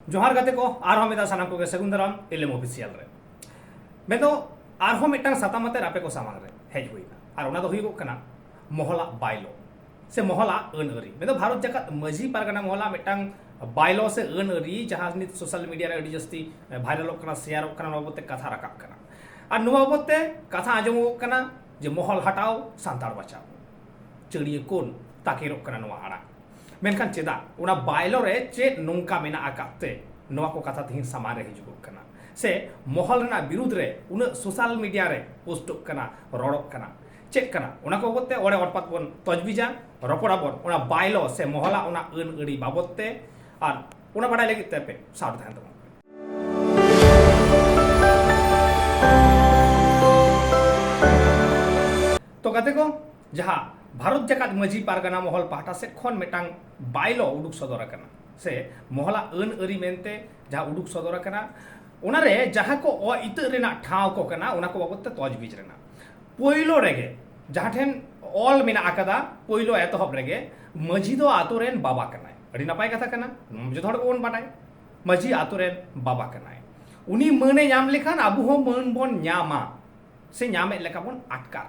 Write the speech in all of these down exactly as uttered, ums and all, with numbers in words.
ᱡᱚᱦᱟᱨ ᱜᱟᱛᱮ ᱠᱚ, ᱟᱨᱦᱚᱸ ᱢᱤᱫ ᱫᱷᱟᱣ ᱥᱟᱱᱟᱢ ᱠᱚᱜᱮ ᱥᱟᱹᱜᱩᱱ ᱫᱟᱨᱟᱢ ᱮᱞ ᱮᱢ ᱚᱯᱷᱤᱥᱤᱭᱟᱞ ᱨᱮ᱾ ᱢᱮᱱᱫᱚ ᱟᱨᱦᱚᱸ ᱢᱤᱫᱴᱟᱝ ᱥᱟᱛᱟᱢ ᱟᱛᱮ ᱟᱯᱮ ᱠᱚ ᱥᱟᱢᱟᱝ ᱨᱮ ᱦᱮᱡ ᱦᱩᱭᱱᱟ, ᱟᱨ ᱚᱱᱟ ᱫᱚ ᱦᱩᱭᱩᱜᱚᱜ ᱠᱟᱱᱟ ᱢᱚᱦᱚᱞᱟᱜ ᱵᱟᱭᱞᱚ ᱥᱮ ᱢᱚᱦᱚᱞᱟᱜ ᱟᱹᱱ ᱟᱹᱨᱤ᱾ ᱢᱮᱱᱫᱚ ᱵᱷᱟᱨᱚᱛ ᱡᱟᱠᱟᱛ ᱢᱟᱹᱡᱷᱤ ᱯᱟᱨᱜᱟᱱᱟ ᱢᱚᱦᱚᱞᱟᱜ ᱢᱤᱫᱴᱟᱝ ᱵᱟᱭᱞᱚ ᱥᱮ ᱟᱹᱱ ᱟᱹᱨᱤ, ᱡᱟᱦᱟᱸ ᱱᱤᱛ ᱥᱳᱥᱟᱞ ᱢᱤᱰᱤᱭᱟ ᱨᱮ ᱟᱹᱰᱤ ᱡᱟᱹᱥᱛᱤ ᱵᱷᱟᱭᱨᱟᱞᱚᱜ ᱠᱟᱱᱟ, ᱥᱮᱭᱟᱨᱚᱜ ᱠᱟᱱᱟ, ᱱᱚᱣᱟ ᱵᱟᱵᱚᱛ ᱛᱮ ᱠᱟᱛᱷᱟ ᱨᱟᱠᱟᱵ ᱠᱟᱱᱟ᱾ ᱟᱨ ᱱᱚᱣᱟ ᱵᱟᱵᱚᱛ ᱛᱮ ᱠᱟᱛᱷᱟ ᱟᱸᱡᱚᱢᱚᱜ ᱠᱟᱱᱟ ᱡᱮ ᱢᱚᱦᱚᱞ ᱦᱟᱴᱟᱣ, ᱥᱟᱱᱛᱟᱲ ᱵᱟᱪᱟᱣ, ᱪᱟᱹᱲᱤᱭᱟᱹ ᱠᱳᱱ ᱛᱟᱠᱮᱨᱚᱜ ᱠᱟᱱᱟ ᱱᱚᱣᱟ ᱟᱲᱟᱝ᱾ ᱢᱮᱱᱠᱷᱟᱱ ᱪᱮᱫᱟᱜ? ᱚᱱᱟ ᱵᱟᱭᱞᱚ ᱨᱮ ᱪᱮᱫ ᱱᱚᱝᱠᱟ ᱢᱮᱱᱟᱜ ᱟᱠᱟᱫ ᱛᱮ ᱱᱚᱣᱟ ᱠᱚ ᱠᱟᱛᱷᱟ ᱛᱮᱦᱮᱧ ᱥᱟᱢᱟᱝ ᱨᱮ ᱦᱤᱡᱩᱜᱚᱜ ᱠᱟᱱᱟ, ᱥᱮ ᱢᱚᱦᱚᱞ ᱨᱮᱱᱟᱜ ᱵᱤᱨᱩᱫᱽ ᱨᱮ ᱩᱱᱟᱹᱜ ᱥᱳᱥᱟᱞ ᱢᱤᱰᱤᱭᱟ ᱨᱮ ᱯᱳᱥᱴᱚᱜ ᱠᱟᱱᱟ, ᱨᱚᱲᱚᱜ ᱠᱟᱱᱟ? ᱪᱮᱫ ᱠᱟᱱᱟ? ᱚᱱᱟ ᱠᱚ ᱵᱟᱵᱚᱛ ᱛᱮ ᱚᱲᱮ ᱚᱲᱯᱟᱛ ᱵᱚᱱ ᱛᱚᱡᱽᱵᱤᱡᱟ, ᱨᱚᱯᱚᱲᱟᱵᱚᱱ ᱚᱱᱟ ᱵᱟᱭᱞᱚ ᱥᱮ ᱢᱚᱦᱚᱞᱟᱜ ᱚᱱᱟ ᱟᱹᱱ ᱟᱹᱨᱤ ᱵᱟᱵᱚᱛ ᱛᱮ᱾ ᱟᱨ ᱚᱱᱟ ᱵᱟᱰᱟᱭ ᱞᱟᱹᱜᱤᱫ ᱛᱮ ᱟᱯᱮ ᱥᱟᱶ ᱨᱮ ᱛᱟᱦᱮᱱ ᱛᱟᱵᱚᱱ ᱯᱮ᱾ ᱛᱚ ᱜᱟᱛᱮ ᱠᱚ, ᱡᱟᱦᱟᱸ ᱵᱷᱟᱨᱚᱛ ᱡᱟᱠᱟᱛ ᱢᱟᱹᱡᱷᱤ ᱯᱟᱨᱜᱟᱱᱟ ᱢᱚᱦᱚᱞ ᱯᱟᱦᱴᱟ ᱥᱮᱫ ᱠᱷᱚᱱ ᱢᱤᱫᱴᱟᱝ ᱵᱟᱭᱞᱚ ᱩᱰᱩᱠ ᱥᱚᱫᱚᱨ ᱟᱠᱟᱱᱟ, ᱥᱮ ᱢᱚᱦᱚᱞᱟᱜ ᱟᱹᱱ ᱟᱹᱨᱤ ᱢᱮᱱᱛᱮ ᱡᱟᱦᱟᱸ ᱩᱰᱩᱠ ᱥᱚᱫᱚᱨ ᱟᱠᱟᱱᱟ, ᱚᱱᱟᱨᱮ ᱡᱟᱦᱟᱸ ᱠᱚ ᱚ ᱤᱛᱟᱹᱜ ᱨᱮᱱᱟᱜ ᱴᱷᱟᱶ ᱠᱚ ᱠᱟᱱᱟ, ᱚᱱᱟ ᱠᱚ ᱵᱟᱵᱚᱛ ᱛᱮ ᱛᱚᱡᱽᱵᱤᱡᱽ ᱨᱮᱱᱟᱜ ᱯᱳᱭᱞᱳ ᱨᱮᱜᱮ ᱡᱟᱦᱟᱸ ᱴᱷᱮᱱ ᱚᱞ ᱢᱮᱱᱟᱜ ᱟᱠᱟᱫᱟ, ᱯᱳᱭᱞᱳ ᱮᱛᱚᱦᱚᱵ ᱨᱮᱜᱮ, "ᱢᱟᱹᱡᱷᱤ ᱫᱚ ᱟᱛᱳ ᱨᱮᱱ ᱵᱟᱵᱟ ᱠᱟᱱᱟᱭ᱾" ᱟᱹᱰᱤ ᱱᱟᱯᱟᱭ ᱠᱟᱛᱷᱟ ᱠᱟᱱᱟ, ᱡᱚᱛᱚ ᱦᱚᱲ ᱜᱮᱵᱚᱱ ᱵᱟᱰᱟᱭ ᱢᱟᱹᱡᱷᱤ ᱟᱛᱳ ᱨᱮᱱ ᱵᱟᱵᱟ ᱠᱟᱱᱟᱭ᱾ ᱩᱱᱤ ᱢᱟᱹᱱᱮ ᱧᱟᱢ ᱞᱮᱠᱷᱟᱱ ᱟᱵᱚ ᱦᱚᱸ ᱢᱟᱹᱱ ᱵᱚᱱ ᱧᱟᱢᱟ, ᱥᱮ ᱧᱟᱢᱮᱫ ᱞᱮᱠᱟ ᱵᱚᱱ ᱟᱴᱠᱟᱨ᱾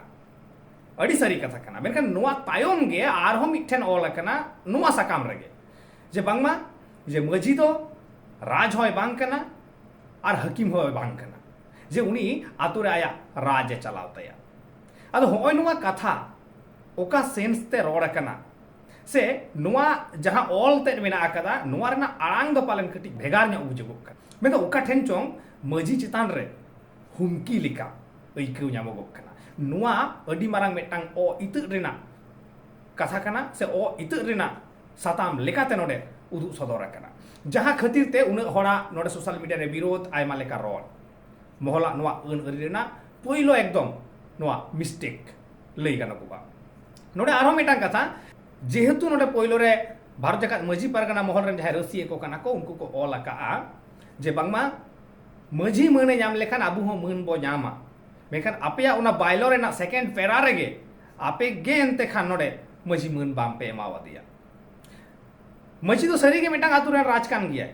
ᱟᱹᱰᱤ ᱥᱟᱹᱨᱤ ᱠᱟᱛᱷᱟ ᱠᱟᱱᱟ᱾ ᱢᱮᱱᱠᱷᱟᱱ ᱱᱚᱣᱟ ᱛᱟᱭᱚᱢ ᱜᱮ ᱟᱨᱦᱚᱸ ᱢᱤᱫᱴᱷᱮᱱ ᱚᱞ ᱟᱠᱟᱱᱟ ᱱᱚᱣᱟ ᱥᱟᱠᱟᱢ ᱨᱮᱜᱮ, ᱡᱮ ᱵᱟᱝᱢᱟ ᱡᱮ ᱢᱟᱹᱡᱷᱤ ᱫᱚ ᱨᱟᱡᱽ ᱦᱚᱸᱭ ᱵᱟᱝ ᱠᱟᱱᱟ ᱟᱨ ᱦᱟᱹᱠᱤᱢ ᱦᱚᱸᱭ ᱵᱟᱝ ᱠᱟᱱᱟ, ᱡᱮ ᱩᱱᱤ ᱟᱛᱳ ᱨᱮ ᱟᱭᱟᱜ ᱨᱟᱡᱽ ᱮ ᱪᱟᱞᱟᱣ ᱛᱟᱭᱟ᱾ ᱟᱫᱚ ᱦᱚᱸᱜᱼᱚᱭ ᱱᱚᱣᱟ ᱠᱟᱛᱷᱟ ᱚᱠᱟ ᱥᱮᱱᱥ ᱛᱮ ᱨᱚᱲ ᱟᱠᱟᱱᱟ, ᱥᱮ ᱱᱚᱣᱟ ᱡᱟᱦᱟᱸ ᱚᱞ ᱛᱮᱫ ᱢᱮᱱᱟᱜ ᱟᱠᱟᱫᱟ, ᱱᱚᱣᱟ ᱨᱮᱱᱟᱜ ᱟᱲᱟᱝ ᱫᱚ ᱯᱟᱞᱮᱱ ᱠᱟᱹᱴᱤᱡ ᱵᱷᱮᱜᱟᱨ ᱧᱚᱜ ᱵᱩᱡᱩᱜᱚᱜ ᱠᱟᱱᱟ᱾ ᱢᱮᱱᱫᱚ ᱚᱠᱟ ᱴᱷᱮᱱ ᱪᱚᱝ ᱢᱟᱹᱡᱷᱤ ᱪᱮᱛᱟᱱ ᱨᱮ ᱦᱩᱢᱠᱤ ᱞᱮᱠᱟ ᱟᱹᱭᱠᱟᱹᱣ ᱧᱟᱢᱚᱜᱚᱜ ᱠᱟᱱᱟ᱾ ᱱᱚᱣᱟ ᱟᱹᱰᱤ ᱢᱟᱨᱟᱝ ᱢᱤᱫᱴᱟᱝ ᱚ ᱤᱛᱟᱹᱫ ᱨᱮᱱᱟᱜ ᱠᱟᱛᱷᱟ ᱠᱟᱱᱟ, ᱥᱮ ᱚ ᱤᱛᱟᱹᱫ ᱨᱮᱱᱟᱜ ᱥᱟᱛᱟᱢ ᱞᱮᱠᱟᱛᱮ ᱱᱚᱰᱮ ᱩᱫᱩᱜ ᱥᱚᱫᱚᱨ ᱟᱠᱟᱱᱟ, ᱡᱟᱦᱟᱸ ᱠᱷᱟᱹᱛᱤᱨ ᱛᱮ ᱩᱱᱟᱹᱜ ᱦᱚᱲᱟᱜ ᱱᱚᱰᱮ ᱥᱳᱥᱟᱞ ᱢᱤᱰᱤᱭᱟ ᱨᱮ ᱵᱤᱨᱳᱫᱷ, ᱟᱭᱢᱟ ᱞᱮᱠᱟ ᱨᱚᱲ᱾ ᱢᱚᱦᱚᱞᱟᱜ ᱱᱚᱣᱟ ᱟᱹᱱ ᱟᱹᱨᱤ ᱨᱮᱱᱟᱜ ᱯᱳᱭᱞᱳ ᱮᱠᱫᱚᱢ ᱱᱚᱣᱟ ᱢᱤᱥᱴᱮᱠ ᱞᱟᱹᱭ ᱜᱟᱱᱚᱜᱚᱜᱼᱟ᱾ ᱱᱚᱰᱮ ᱟᱨᱦᱚᱸ ᱢᱤᱫᱴᱟᱝ ᱠᱟᱛᱷᱟ, ᱡᱮᱦᱮᱛᱩ ᱱᱚᱰᱮ ᱯᱳᱭᱞᱳ ᱨᱮ ᱵᱷᱟᱨᱚᱛ ᱡᱟᱠᱟᱛ ᱢᱟᱹᱡᱷᱤ ᱯᱟᱨᱜᱟᱱᱟ ᱢᱚᱦᱚᱞ ᱨᱮᱱ ᱡᱟᱦᱟᱸᱭ ᱨᱟᱹᱥᱤᱭᱟᱹ ᱠᱚ ᱠᱟᱱᱟ ᱠᱚ, ᱩᱱᱠᱩ ᱠᱚ ᱚᱞ ᱟᱠᱟᱜᱼᱟ ᱡᱮ ᱵᱟᱝᱢᱟ ᱢᱟᱹᱡᱷᱤ ᱢᱟᱹᱱᱮ ᱧᱟᱢ ᱞᱮᱠᱷᱟᱱ ᱟᱵᱚ ᱦᱚᱸ ᱢᱟᱹᱱ ᱵᱚ ᱧᱟᱢᱟ, ᱢᱮᱱᱠᱷᱟᱱ ᱟᱯᱮᱭᱟᱜ ᱚᱱᱟ ᱵᱟᱭᱞᱚ ᱨᱮᱱᱟᱜ ᱥᱮᱠᱮᱱᱰ ᱯᱮᱨᱟ ᱨᱮᱜᱮ ᱟᱯᱮ ᱜᱮ ᱮᱱᱛᱮ ᱠᱷᱟᱱ ᱱᱚᱰᱮ ᱢᱟᱹᱡᱷᱤ ᱢᱟᱹᱱ ᱵᱟᱝ ᱯᱮ ᱮᱢᱟᱣᱟᱫᱮᱭᱟ᱾ ᱢᱟᱹᱡᱷᱤ ᱫᱚ ᱥᱟᱹᱨᱤᱜᱮ ᱢᱤᱫᱴᱟᱝ ᱟᱛᱳ ᱨᱮᱱ ᱨᱟᱡᱽ ᱠᱟᱱ ᱜᱮᱭᱟᱭ,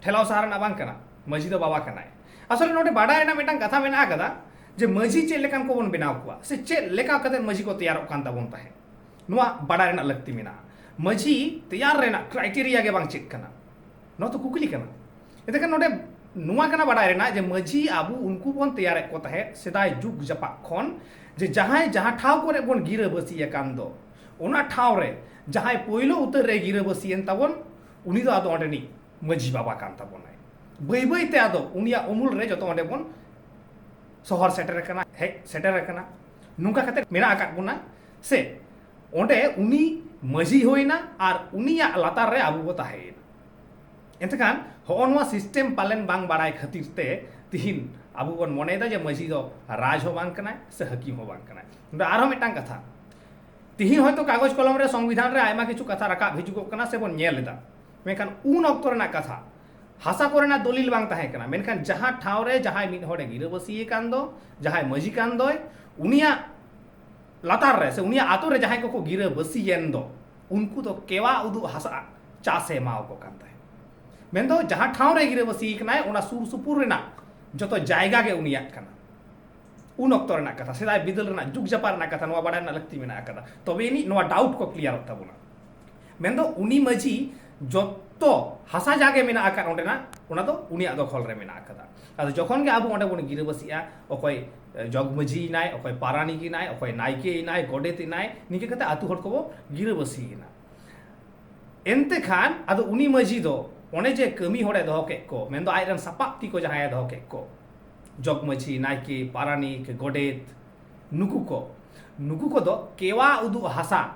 ᱴᱷᱮᱞᱟᱣ ᱥᱟᱦᱟ ᱨᱮᱱᱟᱜ ᱵᱟᱝ ᱠᱟᱱᱟ᱾ ᱢᱟᱹᱡᱷᱤ ᱫᱚ ᱵᱟᱵᱟ ᱠᱟᱱᱟᱭ᱾ ᱟᱥᱚᱞᱮ ᱱᱚᱰᱮ ᱵᱟᱰᱟᱭ ᱨᱮᱱᱟᱜ ᱢᱤᱫᱴᱟᱝ ᱠᱟᱛᱷᱟ ᱢᱮᱱᱟᱜ ᱟᱠᱟᱫᱟ ᱡᱮ ᱢᱟᱹᱡᱷᱤ ᱪᱮᱫ ᱞᱮᱠᱟᱱ ᱠᱚᱵᱚᱱ ᱵᱮᱱᱟᱣ ᱠᱚᱣᱟ ᱥᱮ ᱪᱮᱫ ᱞᱮᱠᱟ ᱠᱟᱛᱮ ᱢᱟᱹᱡᱷᱤ ᱠᱚ ᱛᱮᱭᱟᱨᱚᱜ ᱠᱟᱱ ᱛᱟᱵᱚᱱ ᱛᱟᱦᱮᱸᱫ, ᱱᱚᱣᱟ ᱵᱟᱰᱟᱭ ᱨᱮᱱᱟᱜ ᱞᱟᱹᱠᱛᱤ ᱢᱮᱱᱟᱜᱼᱟ᱾ ᱢᱟᱹᱡᱷᱤ ᱛᱮᱭᱟᱨ ᱨᱮᱱᱟᱜ ᱠᱨᱟᱭᱴᱮᱨᱤᱭᱟ ᱜᱮ ᱵᱟᱝ ᱪᱮᱫ ᱠᱟᱱᱟ, ᱱᱚᱣᱟ ᱛᱚ ᱠᱩᱠᱞᱤ ᱠᱟᱱᱟ᱾ ᱮᱱᱛᱮᱠᱷᱟᱱ ᱱᱚᱰᱮ ᱱᱚᱣᱟ ᱠᱟᱱᱟ ᱵᱟᱰᱟᱭ ᱨᱮᱱᱟᱜ ᱡᱮ ᱢᱟᱹᱡᱷᱤ ᱟᱵᱚ ᱩᱱᱠᱩ ᱵᱚᱱ ᱛᱮᱭᱟᱨᱮᱫ ᱠᱚ ᱛᱟᱦᱮᱸᱫ ᱥᱮᱫᱟᱭ ᱡᱩᱜᱽ ᱡᱟᱯᱟᱜ ᱠᱷᱚᱱ, ᱡᱮ ᱡᱟᱦᱟᱸᱭ ᱡᱟᱦᱟᱸ ᱴᱷᱟᱶ ᱠᱚᱨᱮ ᱵᱚᱱ ᱜᱤᱨᱟᱹᱵᱟᱹᱥᱤ ᱟᱠᱟᱱ ᱫᱚ, ᱚᱱᱟ ᱴᱷᱟᱶ ᱨᱮ ᱡᱟᱦᱟᱸᱭ ᱯᱳᱭᱞᱳ ᱩᱛᱟᱹᱨ ᱨᱮ ᱜᱤᱨᱟᱹᱵᱟᱹᱥᱤᱭᱮᱱ ᱛᱟᱵᱚᱱ, ᱩᱱᱤ ᱫᱚ ᱟᱫᱚ ᱚᱸᱰᱮᱱᱤᱡ ᱢᱟᱹᱡᱷᱤ ᱵᱟᱵᱟ ᱠᱟᱱ ᱛᱟᱵᱚᱱᱟᱭ᱾ ᱵᱟᱹᱭ ᱵᱟᱹᱭ ᱛᱮ ᱟᱫᱚ ᱩᱱᱤᱭᱟᱜ ᱩᱢᱩᱞ ᱨᱮ ᱡᱚᱛᱚ ᱚᱸᱰᱮ ᱵᱚᱱ ᱥᱚᱦᱚᱨ ᱥᱮᱴᱮᱨ ᱟᱠᱟᱱᱟ, ᱦᱮᱡ ᱥᱮᱴᱮᱨ ᱟᱠᱟᱱᱟ᱾ ᱱᱚᱝᱠᱟ ᱠᱟᱛᱮ ᱢᱮᱱᱟᱜ ᱟᱠᱟᱫ ᱵᱚᱱᱟ ᱥᱮ, ᱚᱸᱰᱮ ᱩᱱᱤ ᱢᱟᱹᱡᱷᱤ ᱦᱩᱭᱱᱟ ᱟᱨ ᱩᱱᱤᱭᱟᱜ ᱞᱟᱛᱟᱨ ᱨᱮ ᱟᱵᱚ ᱵᱚ ᱛᱟᱦᱮᱸᱭᱮᱱᱟ᱾ ᱮᱱᱛᱮᱠᱷᱟᱱ ᱦᱚᱸᱜᱼᱚ ᱱᱚᱣᱟ ᱥᱤᱥᱴᱮᱢ ᱯᱟᱞᱮᱱ ᱵᱟᱝ ᱵᱟᱲᱟᱭ ᱠᱷᱟᱹᱛᱤᱨ ᱛᱮ ᱛᱤᱦᱤᱧ ᱟᱵᱚ ᱵᱚᱱ ᱢᱚᱱᱮᱭᱮᱫᱟ ᱡᱮ ᱢᱟᱹᱡᱷᱤ ᱫᱚ ᱨᱟᱡᱽ ᱦᱚᱸ ᱵᱟᱝ ᱠᱟᱱᱟᱭ ᱥᱮ ᱦᱟᱹᱠᱤᱢ ᱦᱚᱸ ᱵᱟᱝ ᱠᱟᱱᱟᱭ᱾ ᱱᱚᱰᱮ ᱟᱨᱦᱚᱸ ᱢᱤᱫᱴᱟᱝ ᱠᱟᱛᱷᱟ, ᱛᱤᱦᱤᱧ ᱦᱚᱭᱛᱳ ᱠᱟᱜᱚᱡᱽ ᱠᱚᱞᱚᱢ ᱨᱮ ᱥᱚᱝᱵᱤᱫᱷᱟᱱ ᱨᱮ ᱟᱭᱢᱟ ᱠᱤᱪᱷᱩ ᱠᱟᱛᱷᱟ ᱨᱟᱠᱟᱵ ᱦᱤᱡᱩᱜᱚᱜ ᱠᱟᱱᱟ ᱥᱮ ᱵᱚᱱ ᱧᱮᱞ ᱮᱫᱟ, ᱢᱮᱱᱠᱷᱟᱱ ᱩᱱ ᱚᱠᱛᱚ ᱨᱮᱱᱟᱜ ᱠᱟᱛᱷᱟ, ᱦᱟᱥᱟ ᱠᱚᱨᱮᱱᱟᱜ ᱫᱚᱞᱤᱞ ᱵᱟᱝ ᱛᱟᱦᱮᱸ ᱠᱟᱱᱟ, ᱢᱮᱱᱠᱷᱟᱱ ᱡᱟᱦᱟᱸ ᱴᱷᱟᱶ ᱨᱮ ᱡᱟᱦᱟᱸᱭ ᱢᱤᱫ ᱦᱚᱲᱮ ᱜᱤᱨᱟᱹᱵᱟᱹᱥᱤ ᱟᱠᱟᱱ ᱫᱚ, ᱡᱟᱦᱟᱸᱭ ᱢᱟᱹᱡᱷᱤ ᱠᱟᱱ ᱫᱚᱭ, ᱩᱱᱤᱭᱟᱜ ᱞᱟᱛᱟᱨ ᱨᱮ ᱥᱮ ᱩᱱᱤᱭᱟᱜ ᱟᱛᱳ ᱨᱮ ᱡᱟᱦᱟᱸᱭ ᱠᱚᱠᱚ ᱜᱤᱨᱟᱹᱵᱟᱹᱥᱤᱭᱮᱱ ᱫᱚ, ᱩᱱᱠᱩ ᱫᱚ ᱠᱮᱣᱟ ᱩᱫᱩᱜ ᱦᱟᱥᱟ ᱪᱟᱥᱮ ᱮᱢᱟᱣᱟᱠᱚ ᱠᱟᱱ ᱛᱟᱦᱮᱸᱫ᱾ ᱢᱮᱱᱫᱚ ᱡᱟᱦᱟᱸ ᱴᱷᱟᱶ ᱨᱮ ᱜᱤᱨᱟᱹᱵᱟᱹᱥᱤ ᱠᱟᱱᱟᱭ, ᱚᱱᱟ ᱥᱩᱨ ᱥᱩᱯᱩᱨ ᱨᱮᱱᱟᱜ ᱡᱚᱛᱚ ᱡᱟᱭᱜᱟ ᱜᱮ ᱩᱱᱤᱭᱟᱜ ᱠᱟᱱᱟ᱾ ᱩᱱ ᱚᱠᱛᱚ ᱨᱮᱱᱟᱜ ᱠᱟᱛᱷᱟ, ᱥᱮᱫᱟᱭ ᱵᱤᱫᱟᱹᱞ ᱨᱮᱱᱟᱜ ᱡᱩᱜᱽ ᱡᱟᱯᱟᱜ ᱨᱮᱱᱟᱜ ᱠᱟᱛᱷᱟ, ᱱᱚᱣᱟ ᱵᱟᱰᱟᱭ ᱨᱮᱱᱟᱜ ᱞᱟᱹᱠᱛᱤ ᱢᱮᱱᱟᱜ ᱟᱠᱟᱫᱟ, ᱛᱚᱵᱮ ᱟᱹᱱᱤᱡ ᱱᱚᱣᱟ ᱰᱟᱣᱩᱴ ᱠᱚ ᱠᱞᱤᱭᱟᱨᱚᱜ ᱛᱟᱵᱚᱱᱟ᱾ ᱢᱮᱱᱫᱚ ᱩᱱᱤ ᱢᱟᱹᱡᱷᱤ ᱡᱚᱛᱚ ᱦᱟᱥᱟ ᱡᱟᱜᱮ ᱢᱮᱱᱟᱜ ᱟᱠᱟᱫ ᱚᱸᱰᱮᱱᱟᱜ, ᱚᱱᱟ ᱫᱚ ᱩᱱᱤᱭᱟᱜ ᱫᱚᱠᱷᱚᱞ ᱨᱮ ᱢᱮᱱᱟᱜ ᱟᱠᱟᱫᱟ᱾ ᱟᱫᱚ ᱡᱚᱠᱷᱚᱱ ᱜᱮ ᱟᱵᱚ ᱚᱸᱰᱮ ᱵᱚᱱ ᱜᱤᱨᱟᱹᱵᱟᱹᱥᱤᱜᱼᱟ, ᱚᱠᱚᱭ ᱮ, ᱡᱚᱜᱽ ᱢᱟᱹᱡᱷᱤ ᱮᱱᱟᱭ, ᱚᱠᱚᱭ ᱯᱟᱨᱟᱱᱤᱠ ᱮᱱᱟᱭ, ᱚᱠᱚᱭ ᱱᱟᱭᱠᱮ ᱮᱱᱟᱭ, ᱜᱚᱰᱮᱛ ᱮᱱᱟᱭ, ᱱᱤᱝᱠᱟᱹ ᱠᱟᱛᱮ ᱟᱹᱛᱩ ᱦᱚᱲ ᱠᱚᱵᱚ ᱜᱤᱨᱟᱹᱵᱟᱹᱥᱤ ᱮᱱᱟ᱾ ᱮᱱᱛᱮ ᱠᱷᱟᱱ ᱟᱫᱚ ᱩᱱᱤ ᱢᱟᱹᱡᱷᱤ ᱫᱚ ᱚᱱᱮ ᱡᱮ ᱠᱟᱹᱢᱤ ᱦᱚᱲᱮ ᱫᱚᱦᱚ ᱠᱮᱫ ᱠᱚ, ᱢᱮᱱᱫᱚ ᱟᱡᱨᱮᱱ ᱥᱟᱯᱟᱵ ᱛᱤ ᱠᱚ ᱡᱟᱦᱟᱸᱭᱮ ᱫᱚᱦᱚ ᱠᱮᱫ ᱠᱚ, ᱡᱚᱜᱽ ᱢᱟᱹᱡᱷᱤ, ᱱᱟᱭᱠᱮ, ᱯᱟᱨᱟᱱᱤᱠ, ᱜᱚᱰᱮᱛ, ᱱᱩᱠᱩ ᱠᱚ, ᱱᱩᱠᱩ ᱠᱚᱫᱚ ᱠᱮᱣᱟ ᱩᱫᱩᱜ ᱦᱟᱥᱟ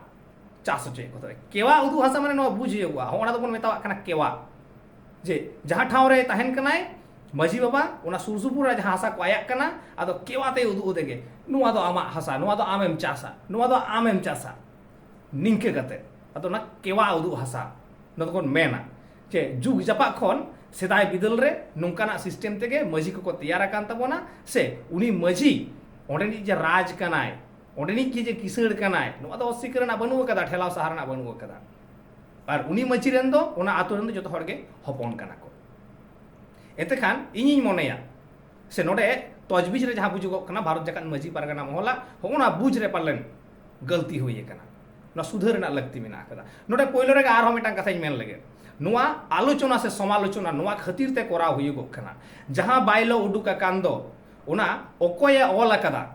ᱪᱟᱥ ᱦᱚᱪᱚᱭᱮᱫ ᱠᱚ ᱛᱟᱦᱮᱸᱫ᱾ ᱠᱮᱣᱟ ᱩᱫᱩᱜ ᱦᱟᱥᱟ ᱢᱟᱱᱮ ᱱᱚᱣᱟ ᱵᱩᱡᱽ ᱦᱩᱭᱩᱜᱚᱜᱼᱟ, ᱦᱚᱸ, ᱚᱱᱟ ᱫᱚᱵᱚᱱ ᱢᱮᱛᱟᱣᱟᱜ ᱠᱟᱱᱟ ᱠᱮᱣᱟ᱾ ᱡᱮ ᱡᱟᱦᱟᱸ ᱴᱷᱟᱶ ᱨᱮ ᱛᱟᱦᱮᱱ ᱠᱟᱱᱟᱭ ᱢᱟᱹᱡᱷᱤ ᱵᱟᱵᱟ, ᱚᱱᱟ ᱥᱩᱨ ᱥᱩᱯᱩᱨ ᱨᱮ ᱡᱟᱦᱟᱸ ᱦᱟᱥᱟ ᱠᱚ ᱟᱭᱟᱜ ᱠᱟᱱᱟ, ᱟᱫᱚ ᱠᱮᱣᱟ ᱛᱮᱭ ᱩᱫᱩᱜ ᱟᱫᱮ ᱜᱮ, "ᱱᱚᱣᱟ ᱫᱚ ᱟᱢᱟᱜ ᱦᱟᱥᱟ, ᱱᱚᱣᱟ ᱫᱚ ᱟᱢᱮᱢ ᱪᱟᱥᱟ, ᱱᱚᱣᱟ ᱫᱚ ᱟᱢᱮᱢ ᱪᱟᱥᱟ", ᱱᱤᱝᱠᱟᱹ ᱠᱟᱛᱮ᱾ ᱟᱫᱚ ᱚᱱᱟ ᱠᱮᱣᱟ ᱩᱫᱩᱜ ᱦᱟᱥᱟ, ᱱᱚᱣᱟ ᱫᱚᱵᱚᱱ ᱢᱮᱱᱟ ᱡᱮ ᱡᱩᱜᱽ ᱡᱟᱯᱟᱜ ᱠᱷᱚᱱ ᱥᱮᱫᱟᱭ ᱵᱤᱫᱟᱹᱞ ᱨᱮ ᱱᱚᱝᱠᱟᱱᱟᱜ ᱥᱤᱥᱴᱮᱢ ᱛᱮᱜᱮ ᱢᱟᱹᱡᱷᱤ ᱠᱚᱠᱚ ᱛᱮᱭᱟᱨ ᱟᱠᱟᱱ ᱛᱟᱵᱚᱱᱟ, ᱥᱮ ᱩᱱᱤ ᱢᱟᱹᱡᱷᱤ ᱚᱸᱰᱮᱱᱤᱡ ᱡᱮ ᱨᱟᱡᱽ ᱠᱟᱱᱟᱭ, ᱚᱸᱰᱮᱱᱤᱡ ᱜᱮ ᱡᱮ ᱠᱤᱥᱟᱹᱬ ᱠᱟᱱᱟᱭ, ᱱᱚᱣᱟ ᱫᱚ ᱚᱥᱥᱤᱠᱟᱹᱨ ᱨᱮᱱᱟᱜ ᱵᱟᱹᱱᱩᱜ ᱟᱠᱟᱫᱟ, ᱴᱷᱮᱞᱟᱣ ᱥᱟᱦᱟ ᱨᱮᱱᱟᱜ ᱵᱟᱹᱱᱩᱜ ᱟᱠᱟᱫᱟ᱾ ᱟᱨ ᱩᱱᱤ ᱢᱟᱹᱡᱷᱤ ᱨᱮᱱ ᱫᱚ, ᱚᱱᱟ ᱟᱛᱳ ᱨᱮᱱ ᱫᱚ ᱡᱚᱛᱚ ᱦᱚᱲ ᱜᱮ ᱦᱚᱯᱚᱱ ᱠᱟᱱᱟ ᱠᱚ᱾ ᱮᱱᱛᱮ ᱠᱷᱟᱱ ᱤᱧᱤᱧ ᱢᱚᱱᱮᱭᱟ, ᱥᱮ ᱱᱚᱰᱮ ᱛᱚᱡᱽᱵᱤᱡᱽ ᱨᱮ ᱡᱟᱦᱟᱸ ᱵᱩᱡᱩᱜᱚᱜ ᱠᱟᱱᱟ, ᱵᱷᱟᱨᱚᱛ ᱡᱟᱠᱟᱛ ᱢᱟᱹᱡᱷᱤ ᱯᱟᱨᱜᱟᱱᱟ ᱢᱚᱦᱚᱞᱟᱜ ᱦᱚᱸᱜᱼᱚ ᱱᱟ ᱵᱩᱡᱽ ᱨᱮ ᱯᱟᱞᱮᱱ ᱜᱟᱹᱞᱛᱤ ᱦᱩᱭ ᱟᱠᱟᱱᱟ᱾ ᱱᱚᱣᱟ ᱥᱩᱫᱷᱟᱹᱨ ᱨᱮᱱᱟᱜ ᱞᱟᱹᱠᱛᱤ ᱢᱮᱱᱟᱜ ᱟᱠᱟᱫᱟ᱾ ᱱᱚᱰᱮ ᱯᱳᱭᱞᱳ ᱨᱮᱜᱮ ᱟᱨᱦᱚᱸ ᱢᱤᱫᱴᱟᱝ ᱠᱟᱛᱷᱟᱧ ᱢᱮᱱ ᱞᱮᱜᱮ, ᱱᱚᱣᱟ ᱟᱞᱳᱪᱚᱱᱟ ᱥᱮ ᱥᱚᱢᱟᱞᱳᱪᱚᱱᱟ ᱱᱚᱣᱟ ᱠᱷᱟᱹᱛᱤᱨ ᱛᱮ ᱠᱚᱨᱟᱣ ᱦᱩᱭᱩᱜᱚᱜ ᱠᱟᱱᱟ, ᱡᱟᱦᱟᱸ ᱵᱟᱭᱞᱚ ᱩᱰᱩᱠ ᱟᱠᱟᱱ ᱫᱚ, ᱚᱱᱟ ᱚᱠᱚᱭᱮ ᱚᱞ ᱟᱠᱟᱫᱟ,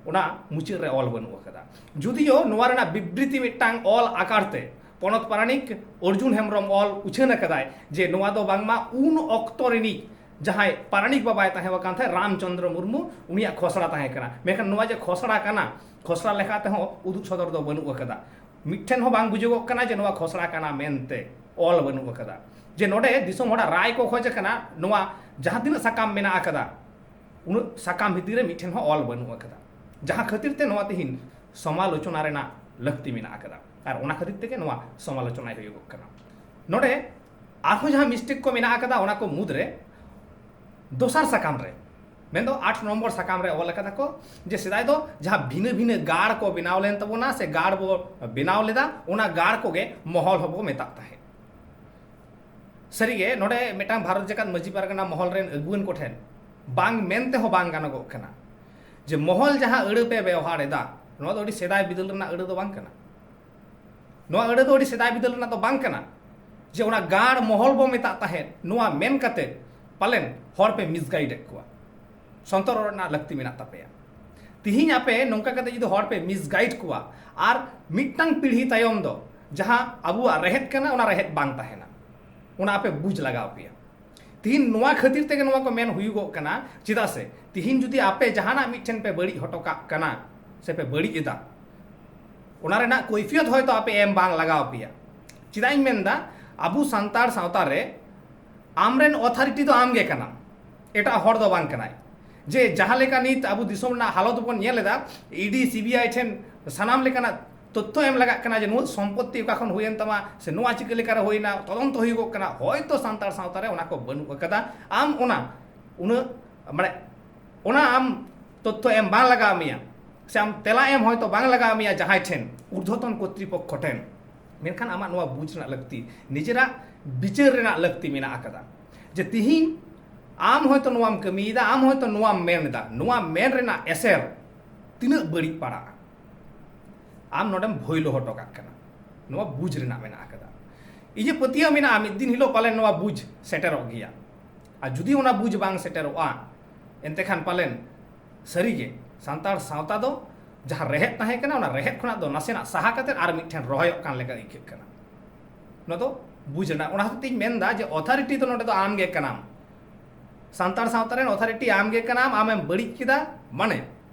ᱚᱱᱟ ᱢᱩᱪᱟᱹᱫ ᱨᱮ ᱚᱞ ᱵᱟᱹᱱᱩᱜ ᱟᱠᱟᱫᱟ᱾ ᱡᱩᱫᱤᱭᱳ ᱱᱚᱣᱟ ᱨᱮᱱᱟᱜ ᱵᱤᱵᱨᱤᱛᱤ ᱢᱤᱫᱴᱟᱝ ᱚᱞ ᱟᱠᱟᱨ ᱛᱮ ᱯᱚᱱᱚᱛ ᱯᱟᱨᱟᱱᱤᱠ ᱚᱨᱡᱩᱱ ᱦᱮᱢᱵᱨᱚᱢ ᱚᱞ ᱩᱪᱷᱟᱹᱱ ᱟᱠᱟᱫᱟᱭ ᱡᱮ ᱱᱚᱣᱟ ᱫᱚ ᱵᱟᱝᱢᱟ ᱩᱱ ᱚᱠᱛᱚ ᱨᱤᱱᱤᱡ ᱡᱟᱦᱟᱸᱭ ᱯᱟᱨᱟᱱᱤᱠ ᱵᱟᱵᱟᱭ ᱛᱟᱦᱮᱸ ᱟᱠᱟᱱ ᱛᱟᱦᱮᱸᱫ, ᱨᱟᱢᱪᱚᱸᱫᱽᱨᱚ ᱢᱩᱨᱢᱩ, ᱩᱱᱤᱭᱟᱜ ᱠᱷᱚᱥᱲᱟ ᱛᱟᱦᱮᱸ ᱠᱟᱱᱟ᱾ ᱢᱮᱱᱠᱷᱟᱱ ᱱᱚᱣᱟ ᱡᱮ ᱠᱷᱚᱥᱲᱟ ᱠᱟᱱᱟ, ᱠᱷᱚᱥᱲᱟ ᱞᱮᱠᱟ ᱛᱮᱦᱚᱸ ᱩᱫᱩᱜ ᱥᱚᱫᱚᱨ ᱫᱚ ᱵᱟᱹᱱᱩᱜ ᱟᱠᱟᱫᱟ᱾ ᱢᱤᱫᱴᱷᱮᱱ ᱦᱚᱸ ᱵᱟᱝ ᱵᱩᱡᱩᱜᱚᱜ ᱠᱟᱱᱟ ᱡᱮ ᱱᱚᱣᱟ ᱠᱷᱚᱥᱲᱟ ᱠᱟᱱᱟ ᱢᱮᱱᱛᱮ ᱚᱞ ᱵᱟᱹᱱᱩᱜ ᱟᱠᱟᱫᱟ᱾ ᱡᱮ ᱱᱚᱰᱮ ᱫᱤᱥᱚᱢ ᱦᱚᱲᱟᱜ ᱨᱟᱭ ᱠᱚ ᱠᱷᱚᱡᱽ ᱟᱠᱟᱱᱟ, ᱱᱚᱣᱟ ᱡᱟᱦᱟᱸ ᱛᱤᱱᱟᱹᱜ ᱥᱟᱠᱟᱢ ᱢᱮᱱᱟᱜ ᱟᱠᱟᱫᱟ, ᱩᱱᱟᱹᱜ ᱥᱟᱠᱟᱢ ᱵᱷᱤᱛᱤᱨ ᱨᱮ ᱢᱤᱫᱴᱷᱮᱱ ᱦᱚᱸ ᱚᱞ ᱵᱟᱹᱱᱩᱜ ᱟᱠᱟᱫᱟ, ᱡᱟᱦᱟᱸ ᱠᱷᱟᱹᱛᱤᱨ ᱛᱮ ᱱᱚᱣᱟ ᱛᱤᱦᱤᱧ ᱥᱚᱢᱟᱞᱳᱪᱚᱱᱟ ᱨᱮᱱᱟᱜ ᱞᱟᱹᱠᱛᱤ ᱢᱮᱱᱟᱜ ᱟᱠᱟᱫᱟ᱾ ᱟᱨ ᱚᱱᱟ ᱠᱷᱟᱹᱛᱤᱨ ᱛᱮᱜᱮ ᱱᱚᱣᱟ ᱥᱚᱢᱟᱞᱳᱪᱚᱱᱟᱭ ᱦᱩᱭᱩᱜᱚᱜ ᱠᱟᱱᱟ᱾ ᱱᱚᱰᱮ ᱟᱨᱦᱚᱸ ᱡᱟᱦᱟᱸ ᱢᱤᱥᱴᱮᱠ ᱠᱚ ᱢᱮᱱᱟᱜ ᱟᱠᱟᱫᱟ, ᱚᱱᱟ ᱠᱚ ᱢᱩᱫᱽᱨᱮ ᱫᱚᱥᱟᱨ ᱥᱟᱠᱟᱢ ᱨᱮ, ᱢᱮᱱᱫᱚ ᱟᱴ ᱱᱚᱢᱵᱚᱨ ᱥᱟᱠᱟᱢ ᱨᱮ ᱚᱞ ᱟᱠᱟᱫᱟ ᱠᱚ ᱡᱮ ᱥᱮᱫᱟᱭ ᱫᱚ ᱡᱟᱦᱟᱸ ᱵᱷᱤᱱᱟᱹ ᱵᱷᱤᱱᱟᱹ ᱜᱟᱲ ᱠᱚ ᱵᱮᱱᱟᱣ ᱞᱮᱱ ᱛᱟᱵᱚᱱᱟ ᱥᱮ ᱜᱟᱲ ᱵᱚ ᱵᱮᱱᱟᱣ ᱞᱮᱫᱟ, ᱚᱱᱟ ᱜᱟᱲ ᱠᱚᱜᱮ ᱢᱚᱦᱚᱞ ᱦᱚᱸᱵᱚ ᱢᱮᱛᱟᱜ ᱛᱟᱦᱮᱸᱫ᱾ ᱥᱟᱹᱨᱤᱜᱮ ᱱᱚᱰᱮ ᱢᱤᱫᱴᱟᱝ ᱵᱷᱟᱨᱚᱛ ᱡᱟᱠᱟᱛ ᱢᱟᱹᱡᱷᱤ ᱯᱟᱨᱜᱟᱱᱟ ᱢᱚᱦᱚᱞ ᱨᱮᱱ ᱟᱹᱜᱩᱣᱟᱹᱱ ᱠᱚᱴᱷᱮᱱ ᱵᱟᱝ ᱢᱮᱱ ᱛᱮᱦᱚᱸ ᱵᱟᱝ ᱜᱟᱱᱚᱜᱚᱜ ᱠᱟᱱᱟ ᱡᱮ ᱢᱚᱦᱚᱞ ᱡᱟᱦᱟᱸ ᱟᱹᱲᱟᱹ ᱯᱮ ᱵᱮᱣᱦᱟᱨ ᱮᱫᱟ, ᱱᱚᱣᱟ ᱫᱚ ᱟᱹᱰᱤ ᱥᱮᱫᱟᱭ ᱵᱤᱫᱟᱹᱞ ᱨᱮᱱᱟᱜ ᱟᱹᱲᱟᱹ ᱫᱚ ᱵᱟᱝ ᱠᱟᱱᱟ᱾ ᱱᱚᱣᱟ ᱟᱹᱲᱟᱹ ᱫᱚ ᱟᱹᱰᱤ ᱥᱮᱫᱟᱭ ᱵᱤᱫᱟᱹᱞ ᱨᱮᱱᱟᱜ ᱫᱚ ᱵᱟᱝ ᱠᱟᱱᱟ ᱡᱮ ᱚᱱᱟ ᱜᱟᱲ ᱢᱚᱦᱚᱞ ᱵᱚ ᱢᱮᱛᱟᱜ ᱛᱟᱦᱮᱸᱫ, ᱱᱚᱣᱟ ᱢᱮᱱ ᱠᱟᱛᱮ ᱯᱟᱞᱮᱱ ᱦᱚᱲ ᱯᱮ ᱢᱤᱥᱜᱟᱭᱤᱰ ᱮᱫ ᱠᱚᱣᱟ᱾ ᱥᱚᱱᱛᱚᱨ ᱨᱮᱱᱟᱜ ᱞᱟᱹᱠᱛᱤ ᱢᱮᱱᱟᱜ ᱛᱟᱯᱮᱭᱟ᱾ ᱛᱤᱦᱤᱧ ᱟᱯᱮ ᱱᱚᱝᱠᱟ ᱠᱟᱛᱮ ᱡᱩᱫᱤ ᱦᱚᱲ ᱯᱮ ᱢᱤᱥᱜᱟᱭᱤᱰ ᱠᱚᱣᱟ, ᱟᱨ ᱢᱤᱫᱴᱟᱝ ᱯᱤᱲᱦᱤ ᱛᱟᱭᱚᱢ ᱫᱚ ᱡᱟᱦᱟᱸ ᱟᱵᱚᱣᱟᱜ ᱨᱮᱦᱮᱫ ᱠᱟᱱᱟ, ᱚᱱᱟ ᱨᱮᱦᱮᱫ ᱵᱟᱝ ᱛᱟᱦᱮᱱᱟ, ᱚᱱᱟ ᱟᱯᱮ ᱵᱩᱡᱽ ᱞᱟᱜᱟᱣ ᱯᱮᱭᱟ᱾ ᱛᱤᱦᱤᱧ ᱱᱚᱣᱟ ᱠᱷᱟᱹᱛᱤᱨ ᱛᱮᱜᱮ ᱱᱚᱣᱟ ᱠᱚ ᱢᱮᱱ ᱦᱩᱭᱩᱜᱚᱜ ᱠᱟᱱᱟ, ᱪᱮᱫᱟᱜ ᱥᱮ ᱛᱤᱦᱤᱧ ᱡᱩᱫᱤ ᱟᱯᱮ ᱡᱟᱦᱟᱱᱟᱜ ᱢᱤᱫᱴᱷᱮᱱ ᱯᱮ ᱵᱟᱹᱲᱤᱡ ᱦᱚᱴᱚ ᱠᱟᱜ ᱠᱟᱱᱟ ᱥᱮ ᱯᱮ ᱵᱟᱹᱲᱤᱡ ᱮᱫᱟ, ᱚᱱᱟ ᱨᱮᱱᱟᱜ ᱠᱚᱭᱯᱷᱤᱭᱚᱛ ᱦᱚᱭᱛᱳ ᱟᱯᱮ ᱮᱢ ᱵᱟᱝ ᱞᱟᱜᱟᱣ ᱯᱮᱭᱟ᱾ ᱪᱮᱫᱟᱜ ᱤᱧ ᱢᱮᱱᱫᱟ, ᱟᱵᱚ ᱥᱟᱱᱛᱟᱲ ᱥᱟᱶᱛᱟ ᱨᱮ ᱟᱢᱨᱮᱱ ᱚᱛᱷᱟᱨᱤᱴᱤ ᱫᱚ ᱟᱢ ᱜᱮ ᱠᱟᱱᱟᱢ, ᱮᱴᱟᱜ ᱦᱚᱲ ᱫᱚ ᱵᱟᱝ ᱠᱟᱱᱟᱭ᱾ ᱡᱮ ᱡᱟᱦᱟᱸ ᱞᱮᱠᱟ ᱱᱤᱛ ᱟᱵᱚ ᱫᱤᱥᱚᱢ ᱨᱮᱱᱟᱜ ᱦᱟᱞᱚᱛ ᱵᱚᱱ ᱧᱮᱞ ᱮᱫᱟ, E D, C B I ᱴᱷᱮᱱ ᱥᱟᱱᱟᱢ ᱞᱮᱠᱟᱱᱟᱜ ᱛᱚᱛᱛᱷᱚ ᱮᱢ ᱞᱟᱜᱟᱜ ᱠᱟᱱᱟ ᱡᱮ ᱱᱩᱱᱟᱹᱜ ᱥᱚᱢᱯᱚᱛᱛᱤ ᱚᱠᱟ ᱠᱷᱚᱱ ᱦᱩᱭᱮᱱ ᱛᱟᱢᱟ ᱥᱮ ᱱᱚᱣᱟ ᱪᱤᱠᱟᱹ ᱞᱮᱠᱟᱨᱮ ᱦᱩᱭᱱᱟ, ᱛᱚᱫᱚᱱᱛᱚ ᱦᱩᱭᱩᱜᱚᱜ ᱠᱟᱱᱟ᱾ ᱦᱚᱭᱛᱚ ᱥᱟᱱᱛᱟᱲ ᱥᱟᱶᱛᱟ ᱨᱮ ᱚᱱᱟ ᱠᱚ ᱵᱟᱹᱱᱩᱜ ᱟᱠᱟᱫᱟ᱾ ᱟᱢ ᱚᱱᱟ ᱩᱱᱟᱹᱜ, ᱢᱟᱱᱮ, ᱚᱱᱟ ᱟᱢ ᱛᱚᱛᱛᱷᱚ ᱮᱢ ᱵᱟᱝ ᱞᱟᱜᱟᱣ ᱢᱮᱭᱟ ᱥᱮ ᱟᱢ ᱛᱮᱞᱟ ᱮᱢ ᱦᱚᱭᱛᱚ ᱵᱟᱝ ᱞᱟᱜᱟᱣ ᱢᱮᱭᱟ ᱡᱟᱦᱟᱸᱭ ᱴᱷᱮᱱ, ᱩᱨᱫᱷᱚᱛᱚᱱ ᱠᱚᱨᱛᱨᱤᱯᱚᱠᱠᱷᱚ ᱴᱷᱮᱱ, ᱢᱮᱱᱠᱷᱟᱱ ᱟᱢᱟᱜ ᱱᱚᱣᱟ ᱵᱩᱡᱽ ᱨᱮᱱᱟᱜ ᱞᱟᱹᱠᱛᱤ, ᱱᱤᱡᱮᱨᱟᱜ ᱵᱤᱪᱟᱹᱨ ᱨᱮᱱᱟᱜ ᱞᱟᱹᱠᱛᱤ ᱢᱮᱱᱟᱜ ᱟᱠᱟᱫᱟ᱾ ᱡᱮ ᱛᱤᱦᱤᱧ ᱟᱢ ᱦᱚᱭᱛᱚ ᱱᱚᱣᱟᱢ ᱠᱟᱹᱢᱤᱭᱮᱫᱟ, ᱟᱢ ᱦᱚᱭᱛᱚ ᱱᱚᱣᱟᱢ ᱢᱮᱱ ᱮᱫᱟ, ᱱᱚᱣᱟ ᱢᱮᱱ ᱨᱮᱱᱟᱜ ᱮᱥᱮᱨ ᱛᱤᱱᱟᱹᱜ ᱵᱟᱹᱲᱤᱡ ᱯᱟᱲᱟᱜᱼᱟ, ᱟᱢ ᱱᱚᱰᱮᱢ ᱵᱷᱳᱭᱞᱳ ᱦᱚᱴᱚ ᱠᱟᱜ ᱠᱟᱱᱟ᱾ ᱱᱚᱣᱟ ᱵᱩᱡᱽ ᱨᱮᱱᱟᱜ ᱢᱮᱱᱟᱜ ᱟᱠᱟᱫᱟ᱾ ᱤᱧᱟᱹᱜ ᱯᱟᱹᱛᱭᱟᱹᱣ ᱢᱮᱱᱟᱜᱼᱟ, ᱢᱤᱫ ᱫᱤᱱ ᱦᱤᱞᱳᱜ ᱯᱟᱞᱮᱱ ᱱᱚᱣᱟ ᱵᱩᱡᱽ ᱥᱮᱴᱮᱨᱚᱜ ᱜᱮᱭᱟ᱾ ᱟᱨ ᱡᱩᱫᱤ ᱚᱱᱟ ᱵᱩᱡᱽ ᱵᱟᱝ ᱥᱮᱴᱮᱨᱚᱜᱼᱟ, ᱮᱱᱛᱮ ᱠᱷᱟᱱ ᱯᱟᱞᱮᱱ ᱥᱟᱹᱨᱤᱜᱮ ᱥᱟᱱᱛᱟᱲ ᱥᱟᱶᱛᱟ ᱫᱚ ᱡᱟᱦᱟᱸ ᱨᱮᱦᱮᱫ ᱛᱟᱦᱮᱸ ᱠᱟᱱᱟ, ᱚᱱᱟ ᱨᱮᱦᱮᱫ ᱠᱷᱚᱱᱟᱜ ᱫᱚ ᱱᱟᱥᱮᱱᱟᱜ ᱥᱟᱦᱟ ᱠᱟᱛᱮ ᱟᱨ ᱢᱤᱫᱴᱷᱮᱱ ᱨᱚᱦᱚᱭᱚᱜ ᱠᱟᱱ ᱞᱮᱠᱟ ᱟᱹᱭᱠᱟᱹᱜ ᱠᱟᱱᱟ᱾ ᱱᱚᱣᱟ ᱫᱚ ᱵᱩᱡᱽ ᱨᱮᱱᱟᱜ, ᱚᱱᱟ ᱦᱚᱛᱮᱡ ᱛᱮᱧ ᱢᱮᱱᱫᱟ ᱡᱮ ᱚᱛᱷᱟᱨᱤᱴᱤ ᱫᱚ ᱱᱚᱰᱮ ᱫᱚ ᱟᱢ ᱜᱮ ᱠᱟᱱᱟᱢ᱾ ᱥᱟᱱᱛᱟᱲ ᱥᱟᱶᱛᱟ ᱨᱮᱱ ᱚᱛᱷᱟᱨᱤᱴᱤ ᱟᱢ ᱜᱮ ᱠᱟᱱᱟᱢ᱾ ᱟᱢᱮᱢ ᱵᱟᱹᱲᱤᱡ ᱠᱮᱫᱟ, ᱢᱟᱱᱮ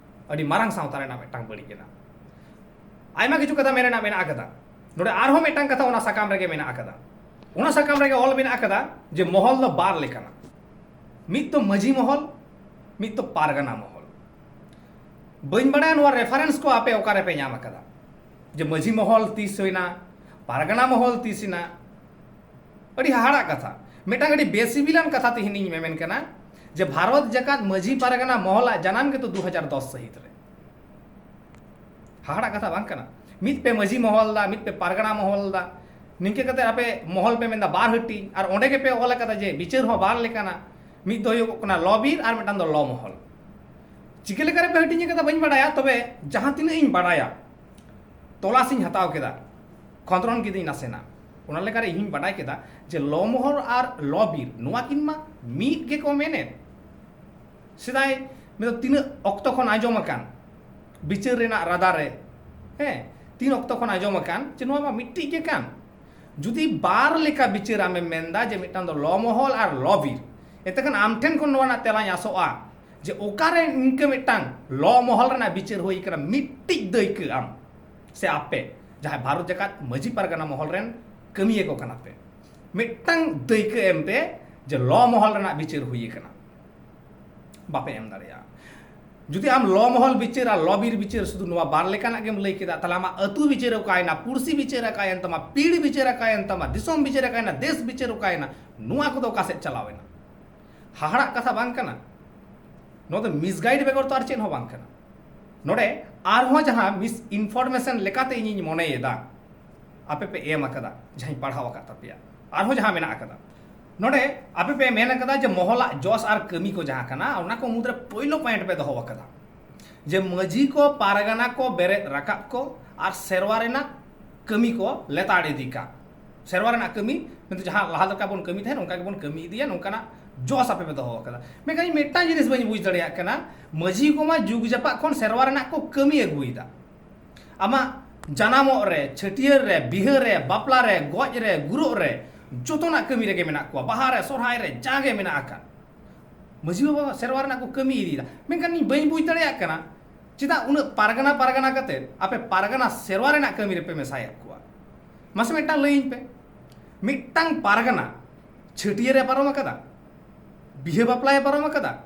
ᱟᱹᱰᱤ ᱢᱟᱨᱟᱝ ᱥᱟᱶᱛᱟ ᱨᱮᱱᱟᱜ ᱢᱤᱫᱴᱟᱝ ᱵᱟᱹᱲᱤᱡ ᱮᱱᱟ᱾ ᱟᱭᱢᱟ ᱠᱤᱪᱷᱩ ᱠᱟᱛᱷᱟ ᱢᱮᱱ ᱨᱮᱱᱟᱜ ᱢᱮᱱᱟᱜ ᱟᱠᱟᱫᱟ᱾ ᱱᱚᱰᱮ ᱟᱨᱦᱚᱸ ᱢᱤᱫᱴᱟᱝ ᱠᱟᱛᱷᱟ ᱚᱱᱟ ᱥᱟᱠᱟᱢ ᱨᱮᱜᱮ ᱢᱮᱱᱟᱜ ᱟᱠᱟᱫᱟ᱾ ᱚᱱᱟ ᱥᱟᱠᱟᱢ ᱨᱮᱜᱮ ᱚᱞ ᱢᱮᱱᱟᱜ ᱟᱠᱟᱫᱟ ᱡᱮ ᱢᱚᱦᱚᱞ ᱫᱚ ᱵᱟᱨ ᱞᱮᱠᱟᱱᱟ, ᱢᱤᱫ ᱫᱚ ᱢᱟᱹᱡᱷᱤ ᱢᱚᱦᱚᱞ, ᱢᱤᱫ ᱫᱚ ᱯᱟᱨᱜᱟᱱᱟ ᱢᱚᱦᱚᱞ᱾ ᱵᱟᱹᱧ ᱵᱟᱲᱟᱭᱟ ᱱᱚᱣᱟ ᱨᱮᱯᱷᱟᱨᱮᱱᱥ ᱠᱚ ᱟᱯᱮ ᱚᱠᱟ ᱨᱮᱯᱮ ᱧᱟᱢ ᱟᱠᱟᱫᱟ, ᱡᱮ ᱢᱟᱹᱡᱷᱤ ᱢᱚᱦᱚᱞ ᱛᱤᱥ ᱦᱩᱭᱱᱟ, ᱯᱟᱨᱜᱟᱱᱟ ᱢᱚᱦᱚᱞ ᱛᱤᱥ ᱮᱱᱟ᱾ ᱟᱹᱰᱤ ᱦᱟᱦᱟᱲᱟᱜ ᱠᱟᱛᱷᱟ᱾ ᱢᱤᱫᱴᱟᱝ ᱟᱹᱰᱤ ᱵᱮᱥᱤᱵᱤᱞᱟᱱ ᱠᱟᱛᱷᱟ ᱛᱮᱦᱮᱧ ᱤᱧ ᱢᱮᱢᱮᱱ ᱠᱟᱱᱟ ᱡᱮ ᱵᱷᱟᱨᱚᱛ ᱡᱟᱠᱟᱛ ᱢᱟᱹᱡᱷᱤ ᱯᱟᱨᱜᱟᱱᱟ ᱢᱚᱦᱚᱞᱟᱜ ᱡᱟᱱᱟᱢ ᱜᱮᱛᱚ ᱫᱩ ᱦᱟᱡᱟᱨ ᱫᱚᱥ ᱥᱟᱹᱦᱤᱛ ᱨᱮ᱾ ᱦᱟᱦᱟᱲᱟᱜ ᱠᱟᱛᱷᱟ ᱵᱟᱝ ᱠᱟᱱᱟ? ᱢᱤᱫ ᱯᱮ ᱢᱟᱹᱡᱷᱤ ᱢᱚᱦᱚᱞ ᱫᱟ, ᱢᱤᱫ ᱯᱮ ᱯᱟᱨᱜᱟᱱᱟ ᱢᱚᱦᱚᱞ ᱫᱟ, ᱱᱤᱝᱠᱟᱹ ᱠᱟᱛᱮ ᱟᱯᱮ ᱢᱚᱦᱚᱞ ᱯᱮ ᱢᱮᱱᱫᱟ ᱵᱟᱨ ᱦᱟᱹᱴᱤᱧ, ᱟᱨ ᱚᱸᱰᱮ ᱜᱮᱯᱮ ᱚᱞ ᱟᱠᱟᱫᱟ ᱡᱮ ᱵᱤᱪᱟᱹᱨ ᱦᱚᱸ ᱵᱟᱨ ᱞᱮᱠᱟᱱᱟ, ᱢᱤᱫ ᱫᱚ ᱦᱩᱭᱩᱜ ᱠᱟᱱᱟ ᱞᱚ ᱵᱤᱨ ᱟᱨ ᱢᱤᱫᱴᱟᱝ ᱫᱚ ᱞᱚ ᱢᱚᱦᱚᱞ᱾ ᱪᱤᱠᱟᱹ ᱞᱮᱠᱟ ᱨᱮᱯᱮ ᱦᱟᱹᱴᱤᱧ ᱟᱠᱟᱫᱟ ᱵᱟᱹᱧ ᱵᱟᱲᱟᱭᱟ, ᱛᱚᱵᱮ ᱡᱟᱦᱟᱸ ᱛᱤᱱᱟᱹᱜ ᱤᱧ ᱵᱟᱲᱟᱭᱟ, ᱛᱚᱞᱟᱥ ᱤᱧ ᱦᱟᱛᱟᱣ ᱠᱮᱫᱟ, ᱠᱷᱚᱸᱫᱽᱨᱚᱱ ᱠᱤᱫᱟᱹᱧ ᱱᱟᱥᱮᱱᱟᱜ, ᱚᱱᱟ ᱞᱮᱠᱟᱨᱮ ᱤᱧ ᱵᱟᱰᱟᱭ ᱠᱮᱫᱟ ᱡᱮ ᱞᱚ ᱢᱚᱦᱚᱞ ᱟᱨ ᱞᱚ ᱵᱤᱨ ᱱᱚᱣᱟ ᱠᱤᱱ ᱢᱟ ᱢᱤᱫ ᱜᱮᱠᱚ ᱢᱮᱱᱮᱫ᱾ ᱥᱮᱫᱟᱭ ᱢᱮᱱᱫᱚ ᱛᱤᱱᱟᱹᱜ ᱚᱠᱛᱚ ᱠᱷᱚᱱ ᱟᱸᱡᱚᱢ ᱟᱠᱟᱱ ᱵᱤᱪᱟᱹᱨ ᱨᱮᱱᱟᱜ ᱨᱟᱫᱟ ᱨᱮ, ᱦᱮᱸ, ᱛᱤᱱ ᱚᱠᱛᱚ ᱠᱷᱚᱱ ᱟᱸᱡᱚᱢ ᱟᱠᱟᱱ ᱡᱮ ᱱᱚᱣᱟ ᱢᱟ ᱢᱤᱫᱴᱤᱡ ᱜᱮ ᱠᱟᱱ᱾ ᱡᱩᱫᱤ ᱵᱟᱨ ᱞᱮᱠᱟ ᱵᱤᱪᱟᱹᱨ ᱟᱢᱮᱢ ᱢᱮᱱᱫᱟ ᱡᱮ ᱢᱤᱫᱴᱟᱝ ᱫᱚ ᱞᱚ ᱢᱚᱦᱚᱞ ᱟᱨ ᱞᱚ ᱵᱤᱨ, ᱮᱱᱛᱮ ᱠᱷᱟᱱ ᱟᱢ ᱴᱷᱮᱱ ᱠᱷᱚᱱ ᱱᱚᱣᱟ ᱨᱮᱱᱟᱜ ᱛᱮᱞᱟᱧ ᱟᱥᱚᱜᱼᱟ ᱡᱮ ᱚᱠᱟᱨᱮ ᱤᱱᱠᱟᱹ ᱢᱤᱫᱴᱟᱝ ᱞᱚ ᱢᱚᱦᱚᱞ ᱨᱮᱱᱟᱜ ᱵᱤᱪᱟᱹᱨ ᱦᱩᱭ ᱠᱟᱱᱟ ᱢᱤᱫᱴᱤᱡ ᱫᱟᱹᱭᱠᱟᱹ ᱟᱢ ᱥᱮ ᱟᱯᱮ ᱡᱟᱦᱟᱸᱭ ᱵᱷᱟᱨᱚᱛ ᱡᱟᱠᱟᱛ ᱢᱟᱹᱡᱷᱤ ᱯᱟᱨᱜᱟᱱᱟ ᱢᱚᱦᱚᱞ ᱨᱮᱱ ᱠᱟᱹᱢᱤᱭᱟᱹ ᱠᱚ ᱠᱟᱱᱟ ᱯᱮ, ᱢᱤᱫᱴᱟᱝ ᱫᱟᱹᱭᱠᱟᱹ ᱮᱢ ᱯᱮ ᱡᱮ ᱞᱚ ᱢᱚᱦᱚᱞ ᱨᱮᱱᱟᱜ ᱵᱤᱪᱟᱹᱨ ᱦᱩᱭ ᱠᱟᱱᱟ᱾ ᱵᱟᱯᱮ ᱮᱢ ᱫᱟᱲᱮᱭᱟᱜᱼᱟ᱾ ᱡᱩᱫᱤ ᱟᱢ ᱞᱚ ᱢᱚᱦᱚᱞ ᱵᱤᱪᱟᱹᱨ ᱟᱨ ᱞᱚ ᱵᱤᱨ ᱵᱤᱪᱟᱹᱨ ᱥᱩᱫᱷᱩ ᱱᱚᱣᱟ ᱵᱟᱨ ᱞᱮᱠᱟᱱᱟᱜ ᱜᱮᱢ ᱞᱟᱹᱭ ᱠᱮᱫᱟ, ᱛᱟᱦᱞᱮ ᱟᱢᱟᱜ ᱟᱹᱛᱩ ᱵᱤᱪᱟᱹᱨ ᱚᱠᱟᱭᱮᱱᱟ, ᱯᱩᱲᱥᱤ ᱵᱤᱪᱟᱹᱨ ᱚᱠᱟᱭᱮᱱ ᱛᱟᱢᱟ, ᱯᱤᱲ ᱵᱤᱪᱟᱹᱨ ᱚᱠᱟᱭᱮᱱ ᱛᱟᱢᱟ, ᱫᱤᱥᱚᱢ ᱵᱤᱪᱟᱹᱨ ᱚᱠᱟᱭᱮᱱᱟ, ᱫᱮᱥ ᱵᱤᱪᱟᱹᱨ ᱚᱠᱟᱭᱮᱱᱟ, ᱱᱚᱣᱟ ᱠᱚᱫᱚ ᱚᱠᱟ ᱥᱮᱫ ᱪᱟᱞᱟᱣ ᱮᱱᱟ? ᱦᱟᱦᱟᱲᱟᱜ ᱠᱟᱛᱷᱟ ᱵᱟᱝ ᱠᱟᱱᱟ? ᱱᱚᱣᱟ ᱫᱚ ᱢᱤᱥᱜᱟᱭᱤᱰ ᱵᱮᱜᱚᱨ ᱛᱚ ᱟᱨ ᱪᱮᱫ ᱦᱚᱸ ᱵᱟᱝ ᱠᱟᱱᱟ᱾ ᱱᱚᱰᱮ ᱟᱨᱦᱚᱸ ᱡᱟᱦᱟᱸ ᱢᱤᱥ ᱤᱱᱯᱷᱚᱨᱢᱮᱥᱚᱱ ᱞᱮᱠᱟᱛᱮ ᱤᱧᱤᱧ ᱢᱚᱱᱮᱭᱮᱫᱟ, ᱟᱯᱮ ᱯᱮ ᱮᱢ ᱟᱠᱟᱫᱟ, ᱡᱟᱦᱟᱸᱧ ᱯᱟᱲᱦᱟᱣ ᱟᱠᱟᱫ ᱛᱟᱯᱮᱭᱟ, ᱟᱨᱦᱚᱸ ᱡᱟᱦᱟᱸ ᱢᱮᱱᱟᱜ ᱟᱠᱟᱫᱟ, ᱱᱚᱰᱮ ᱟᱯᱮ ᱯᱮ ᱢᱮᱱ ᱟᱠᱟᱫᱟ ᱡᱮ ᱢᱚᱦᱚᱞᱟᱜ ᱡᱚᱥ ᱟᱨ ᱠᱟᱹᱢᱤ ᱠᱚ ᱡᱟᱦᱟᱸ ᱠᱟᱱᱟ, ᱚᱱᱟ ᱠᱚ ᱢᱩᱫᱽᱨᱮ ᱯᱳᱭᱞᱳ ᱯᱚᱭᱮᱱᱴ ᱯᱮ ᱫᱚᱦᱚ ᱟᱠᱟᱫᱟ ᱡᱮ ᱢᱟᱹᱡᱷᱤ ᱠᱚ, ᱯᱟᱨᱜᱟᱱᱟ ᱠᱚ ᱵᱮᱨᱮᱫ ᱨᱟᱠᱟᱵ ᱠᱚ ᱟᱨ ᱥᱮᱨᱣᱟ ᱨᱮᱱᱟᱜ ᱠᱟᱹᱢᱤ ᱠᱚ ᱞᱮᱛᱟᱲ ᱤᱫᱤ ᱠᱟᱜ᱾ ᱥᱮᱨᱣᱟ ᱨᱮᱱᱟᱜ ᱠᱟᱹᱢᱤ ᱢᱮᱱᱛᱮ ᱡᱟᱦᱟᱸ ᱞᱟᱦᱟ ᱞᱮᱠᱟ ᱵᱚᱱ ᱠᱟᱹᱢᱤ ᱛᱟᱦᱮᱸᱫ, ᱚᱱᱠᱟ ᱜᱮᱵᱚᱱ ᱠᱟᱹᱢᱤ ᱤᱫᱤᱭᱟ, ᱱᱚᱝᱠᱟᱱᱟᱜ ᱡᱚᱥ ᱟᱯᱮ ᱯᱮ ᱫᱚᱦᱚ ᱟᱠᱟᱫᱟ᱾ ᱢᱮᱱᱠᱷᱟᱱ ᱤᱧ ᱢᱤᱫᱴᱟᱝ ᱡᱤᱱᱤᱥ ᱵᱟᱹᱧ ᱵᱩᱡᱽ ᱫᱟᱲᱮᱭᱟᱜ ᱠᱟᱱᱟ, ᱢᱟᱹᱡᱷᱤ ᱠᱚᱢᱟ ᱡᱩᱜᱽ ᱡᱟᱯᱟᱜ ᱠᱷᱚᱱ ᱥᱮᱨᱣᱟ ᱨᱮᱱᱟᱜ ᱠᱚ ᱠᱟᱹᱢᱤ ᱟᱹᱜᱩᱭᱮᱫᱟ᱾ ᱟᱢᱟᱜ ᱡᱟᱱᱟᱢᱚᱜ ᱨᱮ, ᱪᱷᱟᱹᱴᱭᱟᱹᱨ ᱨᱮ, ᱵᱤᱦᱟᱹ ᱨᱮ, ᱵᱟᱯᱞᱟ ᱨᱮ, ᱜᱚᱡ ᱨᱮ, ᱜᱩᱨᱩᱜ ᱨᱮ, ᱡᱚᱛᱚᱱᱟᱜ ᱠᱟᱹᱢᱤ ᱨᱮᱜᱮ ᱢᱮᱱᱟᱜ ᱠᱚᱣᱟ, ᱵᱟᱦᱟ ᱨᱮ, ᱥᱚᱨᱦᱟᱭ ᱨᱮ, ᱡᱟᱜᱮ ᱢᱮᱱᱟᱜ ᱟᱠᱟᱫ᱾ ᱢᱟᱹᱡᱷᱤ ᱵᱟᱵᱟ ᱥᱮᱨᱣᱟ ᱨᱮᱱᱟᱜ ᱠᱚ ᱠᱟᱹᱢᱤ ᱤᱫᱤᱭᱮᱫᱟ, ᱢᱮᱱᱠᱷᱟᱱ ᱤᱧ ᱵᱟᱹᱧ ᱵᱩᱡᱽ ᱫᱟᱲᱮᱭᱟᱜ ᱠᱟᱱᱟ ᱪᱮᱫᱟᱜ ᱩᱱᱟᱹᱜ ᱯᱟᱨᱜᱟᱱᱟ ᱯᱟᱨᱜᱟᱱᱟ ᱠᱟᱛᱮ ᱟᱯᱮ ᱯᱟᱨᱜᱟᱱᱟ ᱥᱮᱨᱣᱟ ᱨᱮᱱᱟᱜ ᱠᱟᱹᱢᱤ ᱨᱮᱯᱮ ᱢᱮᱥᱟᱭᱮᱫ ᱠᱚᱣᱟ? ᱢᱟᱥᱮ ᱢᱤᱫᱴᱟᱝ ᱞᱟᱹᱭᱟᱹᱧ ᱯᱮ, ᱢᱤᱫᱴᱟᱝ ᱯᱟᱨᱜᱟᱱᱟ ᱪᱷᱟᱹᱴᱭᱟᱹᱨᱮ ᱯᱟᱨᱚᱢ ᱟᱠᱟᱫᱟ, ᱵᱤᱦᱟᱹ ᱵᱟᱯᱞᱟᱭ ᱯᱟᱨᱚᱢ ᱟᱠᱟᱫᱟ,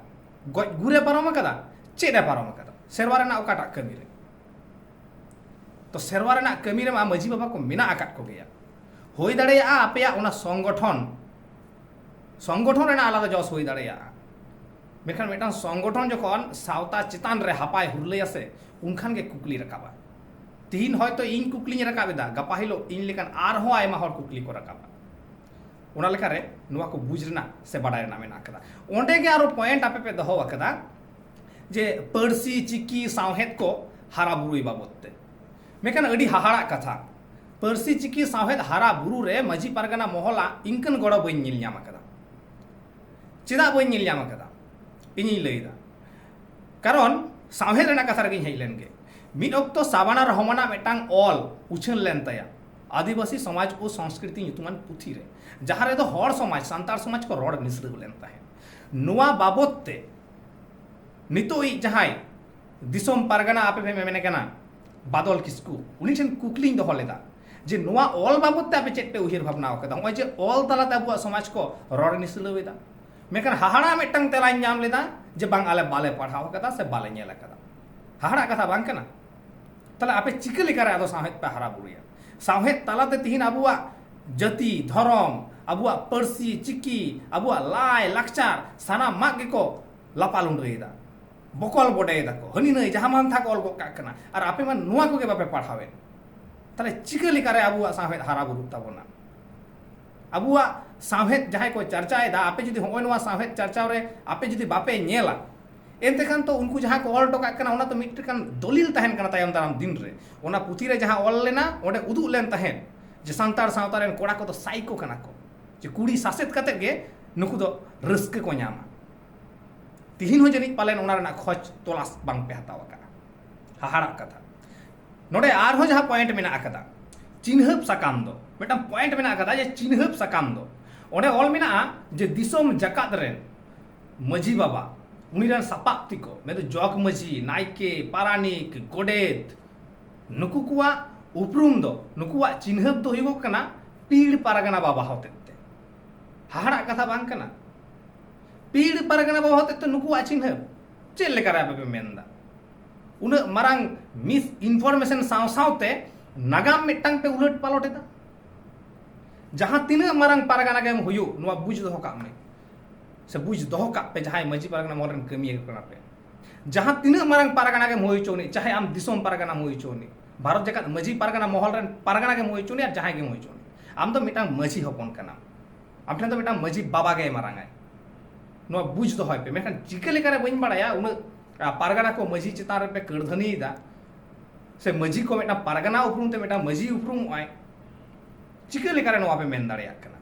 ᱜᱚᱡ ᱜᱩᱨᱮ ᱯᱟᱨᱚᱢ ᱟᱠᱟᱫᱟ, ᱪᱮᱫ ᱮ ᱯᱟᱨᱚᱢ ᱟᱠᱟᱫᱟ ᱥᱮᱨᱣᱟ ᱨᱮᱱᱟᱜ ᱚᱠᱟᱴᱟᱜ ᱠᱟᱹᱢᱤ ᱨᱮ? ᱛᱚ ᱥᱮᱨᱣᱟ ᱨᱮᱱᱟᱜ ᱠᱟᱹᱢᱤ ᱨᱮᱢᱟ ᱢᱟᱹᱡᱷᱤ ᱵᱟᱵᱟ ᱠᱚ ᱢᱮᱱᱟᱜ ᱟᱠᱟᱫ ᱠᱚᱜᱮᱭᱟ᱾ ᱦᱩᱭ ᱫᱟᱲᱮᱭᱟᱜᱼᱟ ᱟᱯᱮᱭᱟᱜ ᱚᱱᱟ ᱥᱚᱝᱜᱚᱴᱷᱚᱱ, ᱥᱚᱝᱜᱚᱴᱷᱚᱱ ᱨᱮᱱᱟᱜ ᱟᱞᱟᱫᱟ ᱡᱚᱥ ᱦᱩᱭ ᱫᱟᱲᱮᱭᱟᱜᱼᱟ, ᱢᱮᱱᱠᱷᱟᱱ ᱢᱤᱫᱴᱟᱝ ᱥᱚᱝᱜᱚᱴᱷᱚᱱ ᱡᱚᱠᱷᱚᱱ ᱥᱟᱶᱛᱟ ᱪᱮᱛᱟᱱ ᱨᱮ ᱦᱟᱯᱟᱭ ᱦᱩᱨᱞᱟᱹᱭᱟ ᱥᱮ, ᱩᱱᱠᱷᱟᱱ ᱜᱮ ᱠᱩᱠᱞᱤ ᱨᱟᱠᱟᱵᱟ᱾ ᱛᱤᱦᱤᱧ ᱦᱚᱭᱛᱚ ᱤᱧ ᱠᱩᱠᱞᱤᱧ ᱨᱟᱠᱟᱵ ᱮᱫᱟ, ᱜᱟᱯᱟ ᱦᱤᱞᱳᱜ ᱤᱧ ᱞᱮᱠᱟᱱ ᱟᱨᱦᱚᱸ ᱟᱭᱢᱟ ᱦᱚᱲ ᱠᱩᱠᱞᱤ ᱠᱚ ᱨᱟᱠᱟᱵᱟ᱾ ᱚᱱᱟ ᱞᱮᱠᱟᱨᱮ ᱱᱚᱣᱟ ᱠᱚ ᱵᱩᱡᱽ ᱨᱮᱱᱟᱜ ᱥᱮ ᱵᱟᱰᱟᱭ ᱨᱮᱱᱟᱜ ᱢᱮᱱᱟᱜ ᱟᱠᱟᱫᱟ᱾ ᱚᱸᱰᱮ ᱜᱮ ᱟᱨᱚ ᱯᱚᱭᱮᱱᱴ ᱟᱯᱮ ᱯᱮ ᱫᱚᱦᱚ ᱟᱠᱟᱫᱟ ᱡᱮ ᱯᱟᱹᱨᱥᱤ, ᱪᱤᱠᱤ, ᱥᱟᱶᱦᱮᱫ ᱠᱚ ᱦᱟᱨᱟ ᱵᱩᱨᱩᱭ ᱵᱟᱵᱚᱫ ᱛᱮ᱾ ᱢᱮᱱᱠᱷᱟᱱ ᱟᱹᱰᱤ ᱦᱟᱦᱟᱲᱟᱜ ᱠᱟᱛᱷᱟ, ᱯᱟᱹᱨᱥᱤ, ᱪᱤᱠᱤ, ᱥᱟᱶᱦᱮᱫ ᱦᱟᱨᱟ ᱵᱩᱨᱩ ᱨᱮ ᱢᱟᱹᱡᱷᱤ ᱯᱟᱨᱜᱟᱱᱟ ᱢᱚᱦᱚᱞᱟᱜ ᱤᱱᱠᱟᱹᱱ ᱜᱚᱲᱚ ᱵᱟᱹᱧ ᱧᱮᱞ ᱧᱟᱢ ᱟᱠᱟᱫᱟ᱾ ᱪᱮᱫᱟᱜ ᱵᱟᱹᱧ ᱧᱮᱞ ᱧᱟᱢ ᱟᱠᱟᱫᱟ? ᱤᱧᱤᱧ ᱞᱟᱹᱭᱫᱟ, ᱠᱟᱨᱚᱱ ᱥᱟᱶᱦᱮᱫ ᱨᱮᱱᱟᱜ ᱠᱟᱛᱷᱟ ᱨᱮᱜᱮᱧ ᱦᱮᱡ ᱞᱮᱱ ᱜᱮ᱾ ᱢᱤᱫ ᱚᱠᱛᱚ ᱥᱟᱵᱟᱱᱟ ᱨᱚᱦᱚᱢᱟᱱᱟᱜ ᱢᱤᱫᱴᱟᱝ ᱚᱞ ᱩᱪᱷᱟᱹᱱ ᱞᱮᱱ ᱛᱟᱭᱟ ᱟᱹᱫᱤᱵᱟᱹᱥᱤ ᱥᱚᱢᱟᱡᱽ ᱳ ᱥᱚᱝᱥᱠᱨᱤᱛᱤ ᱧᱩᱛᱩᱢᱟᱱ ᱯᱩᱛᱷᱤ ᱨᱮ, ᱡᱟᱦᱟᱸ ᱨᱮᱫᱚ ᱦᱚᱲ ᱥᱚᱢᱟᱡᱽ, ᱥᱟᱱᱛᱟᱲ ᱥᱚᱢᱟᱡᱽ ᱠᱚ ᱨᱚᱲ ᱱᱤᱥᱲᱟᱹᱣ ᱞᱮᱱ ᱛᱟᱦᱮᱸᱫ᱾ ᱱᱚᱣᱟ ᱵᱟᱵᱚᱛ ᱛᱮ ᱱᱤᱛᱚᱜ ᱤᱡ ᱡᱟᱦᱟᱸᱭ ᱫᱤᱥᱚᱢ ᱯᱟᱨᱜᱟᱱᱟ ᱟᱯᱮ ᱯᱮ ᱢᱮᱱᱮ ᱠᱟᱱᱟ ᱵᱟᱫᱚᱞ ᱠᱤᱥᱠᱩ, ᱩᱱᱤ ᱴᱷᱮᱱ ᱠᱩᱠᱞᱤᱧ ᱫᱚᱦᱚ ᱞᱮᱫᱟ ᱡᱮ ᱱᱚᱣᱟ ᱚᱞ ᱵᱟᱵᱚᱛ ᱛᱮ ᱟᱯᱮ ᱪᱮᱫ ᱯᱮ ᱩᱭᱦᱟᱹᱨ ᱵᱷᱟᱵᱽᱱᱟ ᱟᱠᱟᱫᱟ? ᱱᱚᱜᱼᱚᱭ ᱡᱮ ᱚᱞ ᱛᱟᱞᱟᱛᱮ ᱟᱵᱚᱣᱟᱜ ᱥᱚᱢᱟᱡᱽ ᱠᱚ ᱨᱚᱲ ᱱᱤᱥᱲᱟᱹᱣ ᱮᱫᱟ, ᱢᱮᱱᱠᱷᱟᱱ ᱦᱟᱦᱟᱲᱟ ᱢᱤᱫᱴᱟᱝ ᱛᱮᱞᱟᱧ ᱧᱟᱢ ᱞᱮᱫᱟ ᱡᱮ ᱵᱟᱝ, ᱟᱞᱮ ᱵᱟᱞᱮ ᱯᱟᱲᱦᱟᱣ ᱟᱠᱟᱫᱟ ᱥᱮ ᱵᱟᱞᱮ ᱧᱮᱞ ᱟᱠᱟᱫᱟ᱾ ᱦᱟᱦᱟᱲᱟᱜ ᱠᱟᱛᱷᱟ ᱵᱟᱝ ᱠᱟᱱᱟ? ᱛᱟᱦᱞᱮ ᱟᱯᱮ ᱪᱤᱠᱟᱹ ᱞᱮᱠᱟᱨᱮ ᱟᱫᱚ ᱥᱟᱶᱦᱮᱫ ᱯᱮ ᱦᱟᱨᱟ ᱵᱩᱨᱩᱭᱟ? ᱥᱟᱶᱦᱮᱫ ᱛᱟᱞᱟᱛᱮ ᱛᱤᱦᱤᱧ ᱟᱵᱚᱣᱟᱜ ᱡᱟᱹᱛᱤ, ᱫᱷᱚᱨᱚᱢ, ᱟᱵᱚᱣᱟᱜ ᱯᱟᱹᱨᱥᱤ, ᱪᱤᱠᱤ, ᱟᱵᱚᱣᱟᱜ ᱞᱟᱭ ᱞᱟᱠᱪᱟᱨ ᱥᱟᱱᱟᱢᱟᱜ ᱜᱮᱠᱚ ᱞᱟᱯᱟ ᱞᱩᱸᱰᱟᱹᱭᱮᱫᱟ, ᱵᱚᱠᱚᱞ ᱵᱚᱰᱮᱭᱮᱫᱟ ᱠᱚ, ᱦᱟᱹᱱᱤ ᱱᱟᱹᱭ ᱡᱟᱦᱟᱸ ᱢᱟᱱ ᱛᱷᱟ ᱠᱚ ᱚᱞ ᱜᱚᱫ ᱠᱟᱜ ᱠᱟᱱᱟ, ᱟᱨ ᱟᱯᱮ ᱢᱟ ᱱᱚᱣᱟ ᱠᱚᱜᱮ ᱵᱟᱯᱮ ᱯᱟᱲᱦᱟᱣᱮᱫ᱾ ᱛᱟᱦᱞᱮ ᱪᱤᱠᱟᱹ ᱞᱮᱠᱟᱨᱮ ᱟᱵᱚᱣᱟᱜ ᱥᱟᱶᱦᱮᱫ ᱦᱟᱨᱟ ᱵᱩᱨᱩᱜ ᱛᱟᱵᱚᱱᱟ? ᱟᱵᱚᱣᱟᱜ ᱥᱟᱶᱦᱮᱫ ᱡᱟᱦᱟᱸᱭ ᱠᱚ ᱪᱟᱨᱪᱟᱭᱮᱫᱟ, ᱟᱯᱮ ᱡᱩᱫᱤ ᱦᱚᱸᱜᱼᱚᱭ ᱱᱚᱣᱟ ᱥᱟᱶᱦᱮᱫ ᱪᱟᱨᱪᱟᱣ ᱨᱮ ᱟᱯᱮ ᱡᱩᱫᱤ ᱵᱟᱯᱮ ᱧᱮᱞᱟ, ᱮᱱᱛᱮ ᱠᱷᱟᱱ ᱛᱚ ᱩᱱᱠᱩ ᱡᱟᱦᱟᱸ ᱠᱚ ᱚᱞ ᱦᱚᱴᱚ ᱠᱟᱜ ᱠᱟᱱᱟ, ᱚᱱᱟ ᱛᱚ ᱢᱤᱫᱴᱮᱱ ᱫᱚᱞᱤᱞ ᱛᱟᱦᱮᱱ ᱠᱟᱱᱟ ᱛᱟᱭᱚᱢ ᱫᱟᱨᱟᱢ ᱫᱤᱱ ᱨᱮ᱾ ᱚᱱᱟ ᱯᱩᱛᱷᱤ ᱨᱮ ᱡᱟᱦᱟᱸ ᱚᱞ ᱞᱮᱱᱟ, ᱚᱸᱰᱮ ᱩᱫᱩᱜ ᱞᱮᱱ ᱛᱟᱦᱮᱸᱫ ᱡᱮ ᱥᱟᱱᱛᱟᱲ ᱥᱟᱶᱛᱟ ᱨᱮᱱ ᱠᱚᱲᱟ ᱠᱚᱫᱚ ᱥᱟᱭᱠᱳ ᱠᱟᱱᱟ ᱠᱚ, ᱡᱮ ᱠᱩᱲᱤ ᱥᱟᱥᱮᱛ ᱠᱟᱛᱮᱫ ᱜᱮ ᱱᱩᱠᱩ ᱫᱚ ᱨᱟᱹᱥᱠᱟᱹ ᱠᱚ ᱧᱟᱢᱟ᱾ ᱛᱤᱦᱤᱧ ᱦᱚᱸ ᱡᱟᱹᱱᱤᱡ ᱯᱟᱞᱮᱱ ᱚᱱᱟ ᱨᱮᱱᱟᱜ ᱠᱷᱚᱡᱽ ᱛᱚᱞᱟᱥ ᱵᱟᱝ ᱯᱮ ᱦᱟᱛᱟᱣ ᱟᱠᱟᱫᱼᱟ᱾ ᱦᱟᱦᱟᱲᱟᱜ ᱠᱟᱛᱷᱟ᱾ ᱱᱚᱰᱮ ᱟᱨᱦᱚᱸ ᱡᱟᱦᱟᱸ ᱯᱚᱭᱮᱱᱴ ᱢᱮᱱᱟᱜ ᱟᱠᱟᱫᱟ, ᱪᱤᱱᱦᱟᱹᱯ ᱥᱟᱠᱟᱢ ᱫᱚ, ᱢᱤᱫᱴᱟᱝ ᱯᱚᱭᱮᱱᱴ ᱢᱮᱱᱟᱜ ᱟᱠᱟᱫᱟ ᱡᱮ ᱪᱤᱱᱦᱟᱹᱯ ᱥᱟᱠᱟᱢ ᱫᱚ, ᱚᱸᱰᱮ ᱚᱞ ᱢᱮᱱᱟᱜᱼᱟ ᱡᱮ ᱫᱤᱥᱚᱢ ᱡᱟᱠᱟᱛ ᱨᱮᱱ ᱢᱟᱹᱡᱷᱤ ᱵᱟᱵᱟ, ᱩᱱᱤ ᱨᱮᱱ ᱥᱟᱯᱟᱵ ᱛᱤᱠᱚ, ᱢᱮᱱᱫᱚ ᱡᱚᱜᱽ ᱢᱟᱹᱡᱷᱤ, ᱱᱟᱭᱠᱮ, ᱯᱟᱨᱟᱱᱤᱠ, ᱜᱚᱰᱮᱛ, ᱱᱩᱠᱩ ᱠᱚᱣᱟᱜ ᱩᱯᱨᱩᱢ ᱫᱚ, ᱱᱩᱠᱩᱣᱟᱜ ᱪᱤᱱᱦᱟᱹᱯ ᱫᱚ ᱦᱩᱭᱩᱜᱚᱜ ᱠᱟᱱᱟ ᱯᱤᱲ ᱯᱟᱨᱜᱟᱱᱟ ᱵᱟᱵᱟ ᱦᱚᱛᱮᱡ ᱛᱮ᱾ ᱦᱟᱦᱟᱲᱟᱜ ᱠᱟᱛᱷᱟ ᱵᱟᱝ ᱠᱟᱱᱟ? ᱯᱤᱲ ᱯᱟᱨᱜᱟᱱᱟ ᱵᱟᱵᱟ ᱦᱚᱛᱮᱡ ᱛᱮ ᱱᱩᱠᱩᱣᱟᱜ ᱪᱤᱱᱦᱟᱹᱯ ᱪᱮᱫ ᱞᱮᱠᱟᱨᱮ ᱟᱯᱮ ᱯᱮ ᱢᱮᱱᱫᱟ? ᱩᱱᱟᱹᱜ ᱢᱟᱨᱟᱝ ᱢᱤᱥ ᱤᱱᱯᱷᱚᱨᱢᱮᱥᱚᱱ ᱥᱟᱶ ᱥᱟᱶᱛᱮ ᱱᱟᱜᱟᱢ ᱢᱤᱫᱴᱟᱝ ᱯᱮ ᱩᱞᱟᱹᱴ ᱯᱟᱞᱚᱴ ᱮᱫᱟ᱾ ᱡᱟᱦᱟᱸ ᱛᱤᱱᱟᱹᱜ ᱢᱟᱨᱟᱝ ᱯᱟᱨᱜᱟᱱᱟ ᱜᱮᱢ ᱦᱩᱭᱩᱜ, ᱱᱚᱣᱟ ᱵᱩᱡᱽ ᱫᱚᱦᱚ ᱠᱟᱜ ᱢᱮ, ᱥᱮ ᱵᱩᱡᱽ ᱫᱚᱦᱚ ᱠᱟᱜ ᱯᱮ, ᱡᱟᱦᱟᱸᱭ ᱢᱟᱹᱡᱷᱤ ᱯᱟᱨᱜᱟᱱᱟ ᱢᱚᱦᱚᱞ ᱨᱮᱱ ᱠᱟᱹᱢᱤᱭᱟᱹ ᱠᱟᱱᱟ ᱯᱮ, ᱡᱟᱦᱟᱸ ᱛᱤᱱᱟᱹᱜ ᱢᱟᱨᱟᱝ ᱯᱟᱨᱜᱟᱱᱟ ᱜᱮᱢ ᱦᱩᱭ ᱦᱚᱪᱚ ᱟᱹᱱᱤᱡ, ᱪᱟᱦᱮ ᱟᱢ ᱫᱤᱥᱚᱢ ᱯᱟᱨᱜᱟᱱᱟᱢ ᱦᱩᱭ ᱦᱚᱪᱚ ᱟᱹᱱᱤᱡ, ᱵᱷᱟᱨᱚᱛ ᱡᱟᱠᱟᱛ ᱢᱟᱹᱡᱷᱤ ᱯᱟᱨᱜᱟᱱᱟ ᱢᱚᱦᱚᱞ ᱨᱮᱱ ᱯᱟᱨᱜᱟᱱᱟ ᱜᱮᱢ ᱦᱩᱭ ᱦᱚᱪᱚ ᱟᱹᱱᱤᱡ, ᱟᱨ ᱡᱟᱦᱟᱸᱭ ᱜᱮᱢ ᱦᱩᱭ ᱦᱚᱪᱚ ᱟᱹᱱᱤᱡ, ᱟᱢ ᱫᱚ ᱢᱤᱫᱴᱟᱝ ᱢᱟᱹᱡᱷᱤ ᱦᱚᱯᱚᱱ ᱠᱟᱱᱟᱢ᱾ ᱟᱢ ᱴᱷᱮᱱ ᱫᱚ ᱢᱤᱫᱴᱟᱝ ᱢᱟᱹᱡᱷᱤ ᱵᱟᱵᱟ ᱜᱮᱭ ᱢᱟᱨᱟᱝ ᱟᱭ᱾ ᱱᱚᱣᱟ ᱵᱩᱡᱽ ᱫᱚᱦᱚᱭ ᱯᱮ᱾ ᱢᱮᱱᱠᱷᱟᱱ ᱪᱤᱠᱟᱹ ᱞᱮᱠᱟᱨᱮ ᱵᱟᱹᱧ ᱵᱟᱲᱟᱭᱟ, ᱩᱱᱟᱹᱜ, ᱟ, ᱯᱟᱨᱜᱟᱱᱟ ᱠᱚ ᱢᱟᱹᱡᱷᱤ ᱪᱮᱛᱟᱱ ᱨᱮᱯᱮ ᱠᱟᱹᱲᱫᱷᱟᱹᱱᱤᱭᱮᱫᱟ, ᱥᱮ ᱢᱟᱹᱡᱷᱤ ᱠᱚ ᱢᱤᱫᱴᱟᱝ ᱯᱟᱨᱜᱟᱱᱟ ᱩᱯᱨᱩᱢ ᱛᱮ ᱢᱤᱫᱴᱟᱝ ᱢᱟᱹᱡᱷᱤ ᱩᱯᱨᱩᱢᱚᱜ ᱟᱭ, ᱪᱤᱠᱟᱹ ᱞᱮᱠᱟᱨᱮ ᱱᱚᱣᱟ ᱯᱮ ᱢᱮᱱ ᱫᱟᱲᱮᱭᱟᱜ ᱠᱟᱱᱟ?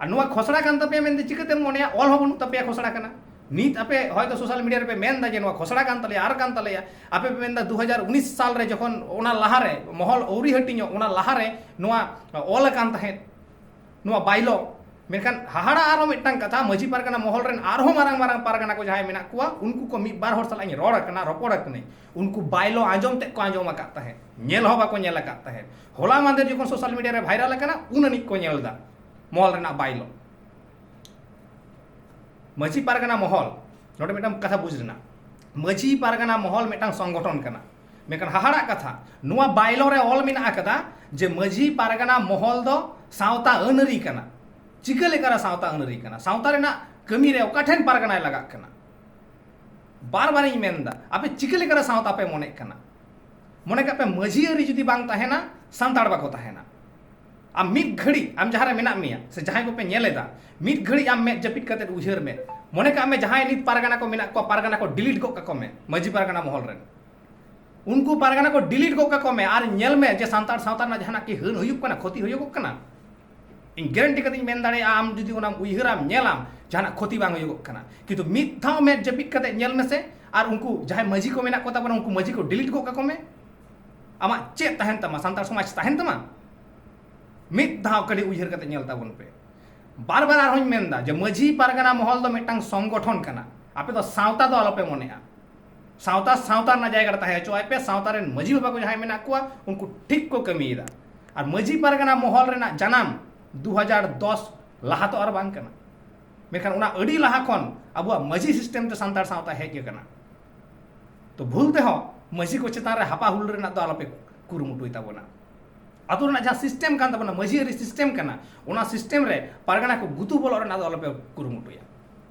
ᱟᱨ ᱱᱚᱣᱟ ᱠᱷᱚᱥᱲᱟ ᱠᱟᱱ ᱛᱟᱯᱮᱭᱟ ᱢᱮᱱᱛᱮ ᱪᱤᱠᱟᱹᱛᱮᱢ ᱢᱚᱱᱮᱭᱟ? ᱚᱞ ᱦᱚᱸ ᱵᱟᱹᱱᱩᱜ ᱛᱟᱯᱮᱭᱟ ᱠᱷᱚᱥᱲᱟ ᱠᱟᱱᱟ᱾ ᱱᱤᱛ ᱟᱯᱮ ᱦᱚᱭᱛᱚ ᱥᱳᱥᱟᱞ ᱢᱤᱰᱤᱭᱟ ᱨᱮᱯᱮ ᱢᱮᱱ ᱮᱫᱟ ᱡᱮ ᱱᱚᱣᱟ ᱠᱷᱚᱥᱲᱟ ᱠᱟᱱ ᱛᱟᱞᱮᱭᱟ, ᱟᱨ ᱠᱟᱱ ᱛᱟᱞᱮᱭᱟ᱾ ᱟᱯᱮ ᱯᱮ ᱢᱮᱱ ᱮᱫᱟ ᱫᱩ ᱦᱟᱡᱟᱨ ᱩᱱᱤᱥ ᱥᱟᱞ ᱨᱮ ᱡᱚᱠᱷᱚᱱ ᱚᱱᱟ ᱞᱟᱦᱟᱨᱮ ᱢᱚᱦᱚᱞ ᱟᱹᱣᱨᱤ ᱦᱟᱹᱴᱤᱧᱚᱜ, ᱚᱱᱟ ᱞᱟᱦᱟᱨᱮ ᱱᱚᱣᱟ ᱚᱞ ᱟᱠᱟᱱ ᱛᱟᱦᱮᱸᱫ ᱱᱚᱣᱟ ᱵᱟᱭᱞᱚ᱾ ᱢᱮᱱᱠᱷᱟᱱ ᱦᱟᱦᱟᱲᱟ ᱟᱨᱦᱚᱸ ᱢᱤᱫᱴᱟᱝ ᱠᱟᱛᱷᱟ, ᱢᱟᱹᱡᱷᱤ ᱯᱟᱨᱜᱟᱱᱟ ᱢᱚᱦᱚᱞ ᱨᱮᱱ ᱟᱨᱦᱚᱸ ᱢᱟᱨᱟᱝ ᱢᱟᱨᱟᱝ ᱯᱟᱨᱜᱟᱱᱟ ᱠᱚ ᱡᱟᱦᱟᱸᱭ ᱢᱮᱱᱟᱜ ᱠᱚᱣᱟ, ᱩᱱᱠᱩ ᱠᱚ ᱢᱤᱫ ᱵᱟᱨ ᱦᱚᱲ ᱥᱟᱞᱟᱜ ᱤᱧ ᱨᱚᱲ ᱟᱠᱟᱱᱟ, ᱨᱚᱯᱚᱲ ᱟᱠᱟᱱᱟᱹᱧ᱾ ᱩᱱᱠᱩ ᱵᱟᱭᱞᱚ ᱟᱸᱡᱚᱢ ᱛᱮᱫ ᱠᱚ ᱟᱸᱡᱚᱢ ᱟᱠᱟᱫ ᱛᱟᱦᱮᱸᱫ, ᱧᱮᱞ ᱦᱚᱸ ᱵᱟᱠᱚ ᱧᱮᱞ ᱟᱠᱟᱫ ᱛᱟᱦᱮᱸᱫ᱾ ᱦᱚᱞᱟ ᱢᱟᱦᱫᱮᱨ ᱡᱚᱠᱷᱚᱱ ᱥᱳᱥᱟᱞ ᱢᱤᱰᱤᱭᱟ ᱨᱮ ᱵᱷᱟᱭᱨᱟᱞ ᱟᱠᱟᱱᱟ, ᱩᱱ ᱟᱹᱱᱤᱡ ᱠᱚ ᱧᱮᱞ ᱮᱫᱟ ᱢᱚᱦᱚᱞ ᱨᱮᱱᱟᱜ ᱵᱟᱭᱞᱚ᱾ ᱢᱟᱹᱡᱷᱤ ᱯᱟᱨᱜᱟᱱᱟ ᱢᱚᱦᱚᱞ, ᱱᱚᱰᱮ ᱢᱤᱫᱴᱟᱝ ᱠᱟᱛᱷᱟ ᱵᱩᱡᱽ ᱨᱮᱱᱟᱜ, ᱢᱟᱹᱡᱷᱤ ᱯᱟᱨᱜᱟᱱᱟ ᱢᱚᱦᱚᱞ ᱢᱤᱫᱴᱟᱝ ᱥᱚᱝᱜᱚᱴᱷᱚᱱ ᱠᱟᱱᱟ᱾ ᱢᱮᱱᱠᱷᱟᱱ ᱦᱟᱦᱟᱲᱟᱜ ᱠᱟᱛᱷᱟ, ᱱᱚᱣᱟ ᱵᱟᱭᱞᱚ ᱨᱮ ᱚᱞ ᱢᱮᱱᱟᱜ ᱟᱠᱟᱫᱟ ᱡᱮ ᱢᱟᱹᱡᱷᱤ ᱯᱟᱨᱜᱟᱱᱟ ᱢᱚᱦᱚᱞ ᱫᱚ ᱥᱟᱶᱛᱟ ᱟᱹᱱ ᱟᱹᱨᱤ ᱠᱟᱱᱟ᱾ ᱪᱤᱠᱟᱹ ᱞᱮᱠᱟᱨᱮ ᱥᱟᱶᱛᱟ ᱟᱹᱱ ᱟᱹᱨᱤ ᱠᱟᱱᱟ? ᱥᱟᱶᱛᱟ ᱨᱮᱱᱟᱜ ᱠᱟᱹᱢᱤ ᱨᱮ ᱚᱠᱟ ᱴᱷᱮᱱ ᱯᱟᱨᱜᱟᱱᱟᱭ ᱞᱟᱜᱟᱜ ᱠᱟᱱᱟ? ᱵᱟᱨ ᱵᱟᱨᱤᱧ ᱢᱮᱱᱫᱟ, ᱟᱯᱮ ᱪᱤᱠᱟᱹ ᱞᱮᱠᱟᱨᱮ ᱥᱟᱶᱛᱟ ᱯᱮ ᱢᱚᱱᱮᱜ ᱠᱟᱱᱟ? ᱢᱚᱱᱮ ᱠᱟᱜ ᱯᱮ, ᱢᱟᱹᱡᱷᱤ ᱟᱹᱨᱤ ᱡᱩᱫᱤ ᱵᱟᱝ ᱛᱟᱦᱮᱱᱟ, ᱥᱟᱱᱛᱟᱲ ᱵᱟᱠᱚ ᱛᱟᱦᱮᱱᱟ᱾ ᱟᱢ ᱢᱤᱫ ᱜᱷᱟᱹᱲᱤᱡ, ᱟᱢ ᱡᱟᱦᱟᱸ ᱨᱮ ᱢᱮᱱᱟᱜ ᱢᱮᱭᱟ ᱥᱮ ᱡᱟᱦᱟᱸᱭ ᱠᱚᱯᱮ ᱧᱮᱞ ᱮᱫᱟ, ᱢᱤᱫ ᱜᱷᱟᱹᱲᱤᱡ ᱟᱢ ᱢᱮᱫ ᱡᱟᱹᱯᱤᱫ ᱠᱟᱛᱮ ᱩᱭᱦᱟᱹᱨ ᱢᱮ᱾ ᱢᱚᱱᱮ ᱠᱟᱜ ᱢᱮ ᱡᱟᱦᱟᱸᱭ ᱱᱤᱛ ᱯᱟᱨᱜᱟᱱᱟ ᱠᱚ ᱢᱮᱱᱟᱜ ᱠᱚᱣᱟ, ᱯᱟᱨᱜᱟᱱᱟ ᱠᱚ ᱰᱤᱞᱤᱴ ᱜᱚᱫ ᱠᱟᱠᱚ ᱢᱮ ᱢᱟᱹᱡᱷᱤ ᱯᱟᱨᱜᱟᱱᱟ ᱢᱚᱦᱚᱞ ᱨᱮᱱ᱾ ᱩᱱᱠᱩ ᱯᱟᱨᱜᱟᱱᱟ ᱠᱚ ᱰᱤᱞᱤᱴ ᱜᱚᱫ ᱠᱟᱠᱚ ᱢᱮ ᱟᱨ ᱧᱮᱞ ᱢᱮ ᱡᱮ ᱥᱟᱱᱛᱟᱲ ᱥᱟᱶᱛᱟ ᱨᱮᱱᱟᱜ ᱡᱟᱦᱟᱱᱟᱜ ᱠᱤ ᱦᱟᱹᱱ ᱦᱩᱭᱩᱜ ᱠᱟᱱᱟ, ᱠᱷᱚᱛᱤ ᱦᱩᱭᱩᱜᱚᱜ ᱠᱟᱱᱟ᱾ ᱤᱧ ᱜᱮᱨᱮᱱᱴᱤ ᱠᱟᱛᱮᱧ ᱢᱮᱱ ᱫᱟᱲᱮᱭᱟᱜᱼᱟ, ᱟᱢ ᱡᱩᱫᱤ ᱚᱱᱟᱢ ᱩᱭᱦᱟᱹᱨᱟᱢ, ᱡᱟᱦᱟᱱᱟᱜ ᱠᱷᱚᱛᱤ ᱵᱟᱝ ᱦᱩᱭᱩᱜᱚᱜ ᱠᱟᱱᱟ᱾ ᱠᱤᱱᱛᱩ ᱢᱤᱫ ᱫᱷᱟᱣ ᱢᱮᱫ ᱡᱟᱹᱯᱤᱫ ᱠᱟᱛᱮ ᱧᱮᱞ ᱢᱮᱥᱮ, ᱟᱨ ᱩᱱᱠᱩ ᱡᱟᱦᱟᱸᱭ ᱢᱟᱹᱡᱷᱤ ᱠᱚ ᱢᱮᱱᱟᱜ ᱠᱚ ᱛᱟᱵᱚᱱᱟ, ᱩᱱᱠᱩ ᱢᱟᱹᱡᱷᱤ ᱠᱚ ᱰᱤᱞᱤᱴ ᱜᱚᱫ ᱠᱟᱠᱚ ᱢᱮ᱾ ᱟᱢᱟᱜ ᱪᱮᱫ ᱛᱟᱦᱮᱱ ᱛᱟᱢᱟ? ᱥᱟᱱᱛᱟᱲ ᱥᱚᱢᱟᱡᱽ ᱛᱟᱦᱮᱱ ᱛᱟᱢᱟ? ᱢᱤᱫ ᱫᱷᱟᱣ ᱠᱟᱹᱴᱤᱡ ᱩᱭᱦᱟᱹᱨ ᱠᱟᱛᱮ ᱧᱮᱞ ᱛᱟᱵᱚᱱ ᱯᱮ᱾ ᱵᱟᱨ ᱵᱟᱨ ᱟᱨᱦᱚᱸᱧ ᱢᱮᱱᱫᱟ ᱡᱮ ᱢᱟᱹᱡᱷᱤ ᱯᱟᱨᱜᱟᱱᱟ ᱢᱚᱦᱚᱞ ᱫᱚ ᱢᱤᱫᱴᱟᱝ ᱥᱚᱝᱜᱚᱴᱷᱚᱱ ᱠᱟᱱᱟ᱾ ᱟᱯᱮ ᱫᱚ ᱥᱟᱶᱛᱟ ᱫᱚ ᱟᱞᱚᱯᱮ ᱢᱚᱱᱮᱜᱼᱟ᱾ ᱥᱟᱶᱛᱟ ᱥᱟᱶᱛᱟ ᱨᱮᱱᱟᱜ ᱡᱟᱭᱜᱟ ᱨᱮ ᱛᱟᱦᱮᱸ ᱦᱚᱪᱚᱣᱟᱭ ᱯᱮ᱾ ᱥᱟᱶᱛᱟ ᱨᱮᱱ ᱢᱟᱹᱡᱷᱤ ᱵᱟᱵᱟ ᱠᱚ ᱡᱟᱦᱟᱸᱭ ᱢᱮᱱᱟᱜ ᱠᱚᱣᱟ, ᱩᱱᱠᱩ ᱴᱷᱤᱠ ᱠᱚ ᱠᱟᱹᱢᱤᱭᱮᱫᱟ᱾ ᱟᱨ ᱢᱟᱹᱡᱷᱤ ᱯᱟᱨᱜᱟᱱᱟ ᱢᱚᱦᱚᱞ ᱨᱮᱱᱟᱜ ᱡᱟᱱᱟᱢ ᱫᱩ ᱦᱟᱡᱟᱨ ᱫᱚᱥ ᱞᱟᱦᱟ ᱛᱚ ᱟᱨ ᱵᱟᱝ ᱠᱟᱱᱟ᱾ ᱢᱮᱱᱠᱷᱟᱱ ᱚᱱᱟ ᱟᱹᱰᱤ ᱞᱟᱦᱟ ᱠᱷᱚᱱ ᱟᱵᱚᱣᱟᱜ ᱢᱟᱹᱡᱷᱤ ᱥᱤᱥᱴᱮᱢ ᱛᱮ ᱥᱟᱱᱛᱟᱲ ᱥᱟᱶᱛᱟ ᱦᱮᱡ ᱟᱠᱟᱱᱟ᱾ ᱛᱚ ᱵᱷᱩᱞ ᱛᱮᱦᱚᱸ ᱢᱟᱹᱡᱷᱤ ᱠᱚ ᱪᱮᱛᱟᱱ ᱨᱮ ᱦᱟᱯᱟ ᱦᱩᱞ ᱨᱮᱱᱟᱜ ᱫᱚ ᱟᱞᱚᱯᱮ ᱠᱩᱨᱩᱢᱩᱴᱩᱭ ᱛᱟᱵᱚᱱᱟ᱾ ᱟᱛᱳ ᱨᱮᱱᱟᱜ ᱡᱟᱦᱟᱸ ᱥᱤᱥᱴᱮᱢ ᱠᱟᱱ ᱛᱟᱵᱚᱱᱟ, ᱢᱟᱹᱡᱷᱤ ᱟᱹᱨᱤ ᱥᱤᱥᱴᱮᱢ ᱠᱟᱱᱟ, ᱚᱱᱟ ᱥᱤᱥᱴᱮᱢ ᱨᱮ ᱯᱟᱨᱜᱟᱱᱟ ᱠᱚ ᱜᱩᱛᱩ ᱵᱚᱞᱚᱜ ᱨᱮᱱᱟᱜ ᱫᱚ ᱟᱞᱚᱯᱮ ᱠᱩᱨᱩᱢᱩᱴᱩᱭᱟ᱾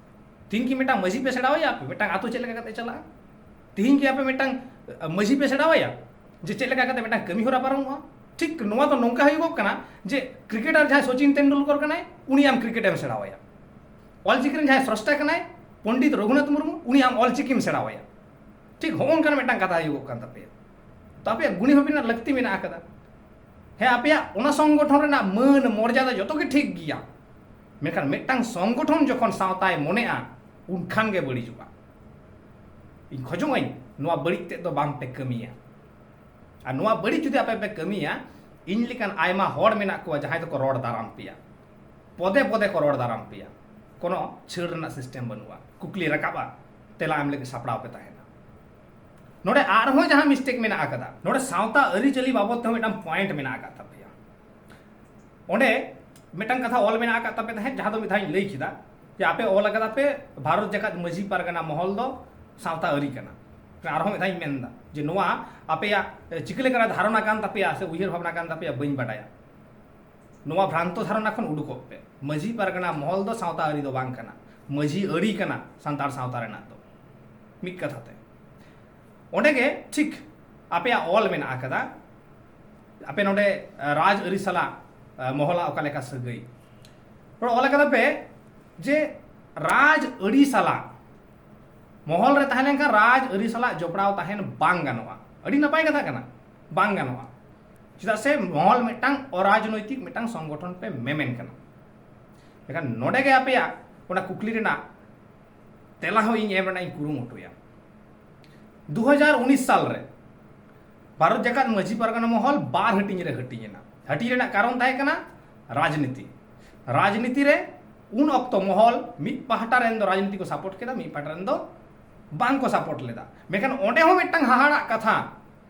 ᱛᱤᱦᱤᱧ ᱠᱤ ᱢᱤᱫᱴᱟᱝ ᱢᱟᱹᱡᱷᱤ ᱯᱮ ᱥᱮᱬᱟᱣᱟᱭᱟ ᱟᱯᱮ ᱢᱤᱫᱴᱟᱝ ᱟᱛᱳ ᱪᱮᱫ ᱞᱮᱠᱟ ᱠᱟᱛᱮ ᱪᱟᱞᱟᱜᱼᱟ? ᱛᱤᱦᱤᱧ ᱠᱤ ᱟᱯᱮ ᱢᱤᱫᱴᱟᱝ, ᱟᱹ, ᱢᱟᱹᱡᱷᱤ ᱯᱮ ᱥᱮᱬᱟᱣᱟᱭᱟ ᱡᱮ ᱪᱮᱫ ᱞᱮᱠᱟ ᱠᱟᱛᱮ ᱢᱤᱫᱴᱟᱝ ᱠᱟᱹᱢᱤ ᱦᱚᱨᱟ ᱯᱟᱨᱚᱢᱚᱜᱼᱟ? ᱴᱷᱤᱠ ᱱᱚᱣᱟ ᱫᱚ ᱱᱚᱝᱠᱟ ᱦᱩᱭᱩᱜᱚᱜ ᱠᱟᱱᱟ ᱡᱮ ᱠᱨᱤᱠᱮᱴᱟᱨ ᱡᱟᱦᱟᱸᱭ ᱥᱚᱪᱤᱱ ᱛᱮᱱᱰᱩᱞᱠᱚᱨ ᱠᱟᱱᱟᱭ, ᱩᱱᱤ ᱟᱢ ᱠᱨᱤᱠᱮᱴ ᱮᱢ ᱥᱮᱬᱟᱣᱟᱭᱟ᱾ ᱚᱞᱪᱤᱠᱤ ᱨᱮᱱ ᱡᱟᱦᱟᱸᱭ ᱥᱨᱚᱥᱴᱟ ᱠᱟᱱᱟᱭ, ᱯᱚᱱᱰᱤᱛ ᱨᱚᱜᱷᱩᱱᱟᱛᱷ ᱢᱩᱨᱢᱩ, ᱩᱱᱤ ᱟᱢ ᱚᱞᱪᱤᱠᱤᱢ ᱥᱮᱬᱟᱣᱟᱭᱟ᱾ ᱴᱷᱤᱠ ᱦᱚᱸᱜᱼᱚ ᱱᱚᱝᱠᱟᱱ ᱢᱤᱫᱴᱟᱝ ᱠᱟᱛᱷᱟ ᱦᱩᱭᱩᱜᱚᱜ ᱠᱟᱱ ᱛᱟᱯᱮᱭᱟ᱾ ᱛᱚ ᱟᱯᱮᱭᱟᱜ ᱜᱩᱱᱤ ᱵᱷᱟᱹᱵᱤ ᱨᱮᱱᱟᱜ ᱞᱟᱹᱠᱛᱤ ᱢᱮᱱᱟᱜ ᱟᱠᱟᱫᱟ᱾ ᱦᱮᱸ, ᱟᱯᱮᱭᱟᱜ ᱚᱱᱟ ᱥᱚᱝᱜᱚᱴᱷᱚᱱ ᱨᱮᱱᱟᱜ ᱢᱟᱹᱱ ᱢᱚᱨᱡᱟᱫᱟ ᱡᱚᱛᱚ ᱜᱮ ᱴᱷᱤᱠ ᱜᱮᱭᱟ, ᱢᱮᱱᱠᱷᱟᱱ ᱢᱤᱫᱴᱟᱝ ᱥᱚᱝᱜᱚᱴᱷᱚᱱ ᱡᱚᱠᱷᱚᱱ ᱥᱟᱶᱛᱟᱭ ᱢᱚᱱᱮᱜᱼᱟ, ᱩᱱᱠᱷᱟᱱ ᱜᱮ ᱵᱟᱹᱲᱤᱡᱚᱜᱼᱟ᱾ ᱤᱧ ᱠᱷᱚᱡᱚᱜ ᱟᱹᱧ ᱱᱚᱣᱟ ᱵᱟᱹᱲᱤᱡ ᱛᱮᱫ ᱫᱚ ᱵᱟᱝ ᱯᱮ ᱠᱟᱹᱢᱤᱭᱟ᱾ ᱟᱨ ᱱᱚᱣᱟ ᱵᱟᱹᱲᱤᱡ ᱡᱩᱫᱤ ᱟᱯᱮ ᱯᱮ ᱠᱟᱹᱢᱤᱭᱟ, ᱤᱧ ᱞᱮᱠᱟᱱ ᱟᱭᱢᱟ ᱦᱚᱲ ᱢᱮᱱᱟᱜ ᱠᱚᱣᱟ ᱡᱟᱦᱟᱸᱭ ᱫᱚᱠᱚ ᱨᱚᱲ ᱫᱟᱨᱟᱢ ᱯᱮᱭᱟ, ᱯᱚᱫᱮ ᱯᱚᱫᱮ ᱠᱚ ᱨᱚᱲ ᱫᱟᱨᱟᱢ ᱯᱮᱭᱟ᱾ ᱠᱳᱱᱳ ᱪᱷᱟᱹᱲ ᱨᱮᱱᱟᱜ ᱥᱤᱥᱴᱮᱢ ᱵᱟᱹᱱᱩᱜᱼᱟ᱾ ᱠᱩᱠᱞᱤ ᱨᱟᱠᱟᱵᱼᱟ, ᱛᱮᱞᱟ ᱮᱢ ᱞᱟᱹᱜᱤᱫ ᱥᱟᱯᱲᱟᱣ ᱯᱮ ᱛᱟᱦᱮᱱᱟ᱾ ᱱᱚᱰᱮ ᱟᱨᱦᱚᱸ ᱡᱟᱦᱟᱸ ᱢᱤᱥᱴᱮᱠ ᱢᱮᱱᱟᱜ ᱟᱠᱟᱫᱟ, ᱱᱚᱰᱮ ᱥᱟᱶᱛᱟ ᱟᱹᱨᱤᱪᱟᱹᱞᱤ ᱵᱟᱵᱚᱫ ᱛᱮᱦᱚᱸ ᱢᱤᱫᱴᱟᱝ ᱯᱚᱭᱮᱱᱴ ᱢᱮᱱᱟᱜ ᱟᱠᱟᱫ ᱛᱟᱯᱮᱭᱟ᱾ ᱚᱸᱰᱮ ᱢᱤᱫᱴᱟᱝ ᱠᱟᱛᱷᱟ ᱚᱞ ᱢᱮᱱᱟᱜ ᱟᱠᱟᱫ ᱛᱟᱯᱮ ᱛᱟᱦᱮᱸᱫ, ᱡᱟᱦᱟᱸ ᱫᱚ ᱢᱤᱫ ᱫᱷᱟᱣ ᱤᱧ ᱞᱟᱹᱭ ᱠᱮᱫᱟ ᱡᱮ ᱟᱯᱮ ᱚᱞ ᱟᱠᱟᱫᱟ ᱯᱮ ᱵᱷᱟᱨᱚᱛ ᱡᱟᱠᱟᱛ ᱢᱟᱹᱡᱷᱤ ᱯᱟᱨᱜᱟᱱᱟ ᱢᱚᱦᱚᱞ ᱫᱚ ᱥᱟᱶᱛᱟ ᱟᱹᱨᱤ ᱠᱟᱱᱟ᱾ ᱟᱨᱦᱚᱸ ᱢᱤᱫ ᱫᱷᱟᱣ ᱤᱧ ᱢᱮᱱᱫᱟ ᱡᱮ ᱱᱚᱣᱟ ᱟᱯᱮᱭᱟᱜ ᱪᱤᱠᱟᱹ ᱞᱮᱠᱟᱱᱟᱜ ᱫᱷᱟᱨᱚᱱᱟ ᱠᱟᱱ ᱛᱟᱯᱮᱭᱟ ᱥᱮ ᱩᱭᱦᱟᱹᱨ ᱵᱷᱟᱵᱽᱱᱟ ᱠᱟᱱ ᱛᱟᱯᱮᱭᱟ, ᱵᱟᱹᱧ ᱵᱟᱰᱟᱭᱟ᱾ ᱱᱚᱣᱟ ᱵᱷᱨᱟᱱᱛᱚ ᱫᱷᱟᱨᱚᱱᱟ ᱠᱷᱚᱱ ᱩᱰᱩᱠᱚᱜ ᱯᱮ᱾ ᱢᱟᱹᱡᱷᱤ ᱯᱟᱨᱜᱟᱱᱟ ᱢᱚᱦᱚᱞ ᱫᱚ ᱥᱟᱶᱛᱟ ᱟᱹᱨᱤ ᱫᱚ ᱵᱟᱝ ᱠᱟᱱᱟ, ᱢᱟᱹᱡᱷᱤ ᱟᱹᱨᱤ ᱠᱟᱱᱟ ᱥᱟᱱᱛᱟᱲ ᱥᱟᱶᱛᱟ ᱨᱮᱱᱟᱜ ᱫᱚ᱾ ᱢᱤᱫ ᱠᱟᱛᱷᱟ ᱛᱮ ᱚᱸᱰᱮ ᱜᱮ ᱴᱷᱤᱠ ᱟᱯᱮᱭᱟᱜ ᱚᱞ ᱢᱮᱱᱟᱜ ᱟᱠᱟᱫᱟ, ᱟᱯᱮ ᱱᱚᱰᱮ ᱨᱟᱡᱽ ᱟᱹᱨᱤ ᱥᱟᱞᱟᱜ ᱢᱚᱦᱚᱞᱟᱜ ᱚᱠᱟ ᱞᱮᱠᱟ ᱥᱟᱹᱜᱟᱹᱭ᱾ ᱨᱚᱲ ᱚᱞ ᱠᱟᱫᱟ ᱯᱮ ᱡᱮ ᱨᱟᱡᱽ ᱟᱹᱨᱤ ᱥᱟᱞᱟᱜ, ᱢᱚᱦᱚᱞ ᱨᱮ ᱛᱟᱦᱮᱸ ᱞᱮᱱᱠᱷᱟᱱ ᱨᱟᱡᱽ ᱟᱹᱨᱤ ᱥᱟᱞᱟᱜ ᱡᱚᱯᱲᱟᱣ ᱛᱟᱦᱮᱱ ᱵᱟᱝ ᱜᱟᱱᱚᱜᱼᱟ᱾ ᱟᱹᱰᱤ ᱱᱟᱯᱟᱭ ᱠᱟᱛᱷᱟ ᱠᱟᱱᱟ, ᱵᱟᱝ ᱜᱟᱱᱚᱜᱼᱟ᱾ ᱪᱮᱫᱟᱜ ᱥᱮ ᱢᱚᱦᱚᱞ ᱢᱤᱫᱴᱟᱝ ᱚᱨᱟᱡᱽᱱᱳᱭᱛᱤᱠ ᱢᱤᱫᱴᱟᱝ ᱥᱚᱝᱜᱚᱴᱷᱚᱱ ᱯᱮ ᱢᱮᱢᱮᱱ ᱠᱟᱱᱟ᱾ ᱢᱮᱱᱠᱷᱟᱱ ᱱᱚᱰᱮ ᱜᱮ ᱟᱯᱮᱭᱟᱜ ᱚᱱᱟ ᱠᱩᱠᱞᱤ ᱨᱮᱱᱟᱜ ᱛᱮᱞᱟ ᱦᱚᱸ ᱤᱧ ᱮᱢ ᱨᱮᱱᱟᱜ ᱤᱧ ᱠᱩᱨᱩᱢᱩᱴᱩᱭᱟ᱾ ᱫᱩ ᱦᱟᱡᱟᱨ ᱩᱱᱤᱥ ᱥᱟᱞ ᱨᱮ ᱵᱷᱟᱨᱚᱛ ᱡᱟᱠᱟᱛ ᱢᱟᱹᱡᱷᱤ ᱯᱟᱨᱜᱟᱱᱟ ᱢᱚᱦᱚᱞ ᱵᱟᱨ ᱦᱟᱹᱴᱤᱧ ᱨᱮ ᱦᱟᱹᱴᱤᱧ ᱮᱱᱟ᱾ ᱦᱟᱹᱴᱤᱧ ᱨᱮᱱᱟᱜ ᱠᱟᱨᱚᱱ ᱛᱟᱦᱮᱸ ᱠᱟᱱᱟ ᱨᱟᱡᱽᱱᱤᱛᱤ᱾ ᱨᱟᱡᱽᱱᱤᱛᱤ ᱨᱮ ᱩᱱ ᱚᱠᱛᱚ ᱢᱚᱦᱚᱞ ᱢᱤᱫ ᱯᱟᱦᱴᱟ ᱨᱮᱱ ᱫᱚ ᱨᱟᱡᱽᱱᱤᱛᱤ ᱠᱚ ᱥᱟᱯᱳᱨᱴ ᱠᱮᱫᱟ, ᱢᱤᱫ ᱯᱟᱦᱴᱟ ᱨᱮᱱ ᱫᱚ ᱵᱟᱝ ᱠᱚ ᱥᱟᱯᱳᱨᱴ ᱞᱮᱫᱟ᱾ ᱢᱮᱱᱠᱷᱟᱱ ᱚᱸᱰᱮ ᱦᱚᱸ ᱢᱤᱫᱴᱟᱝ ᱦᱟᱦᱟᱲᱟᱜ ᱠᱟᱛᱷᱟ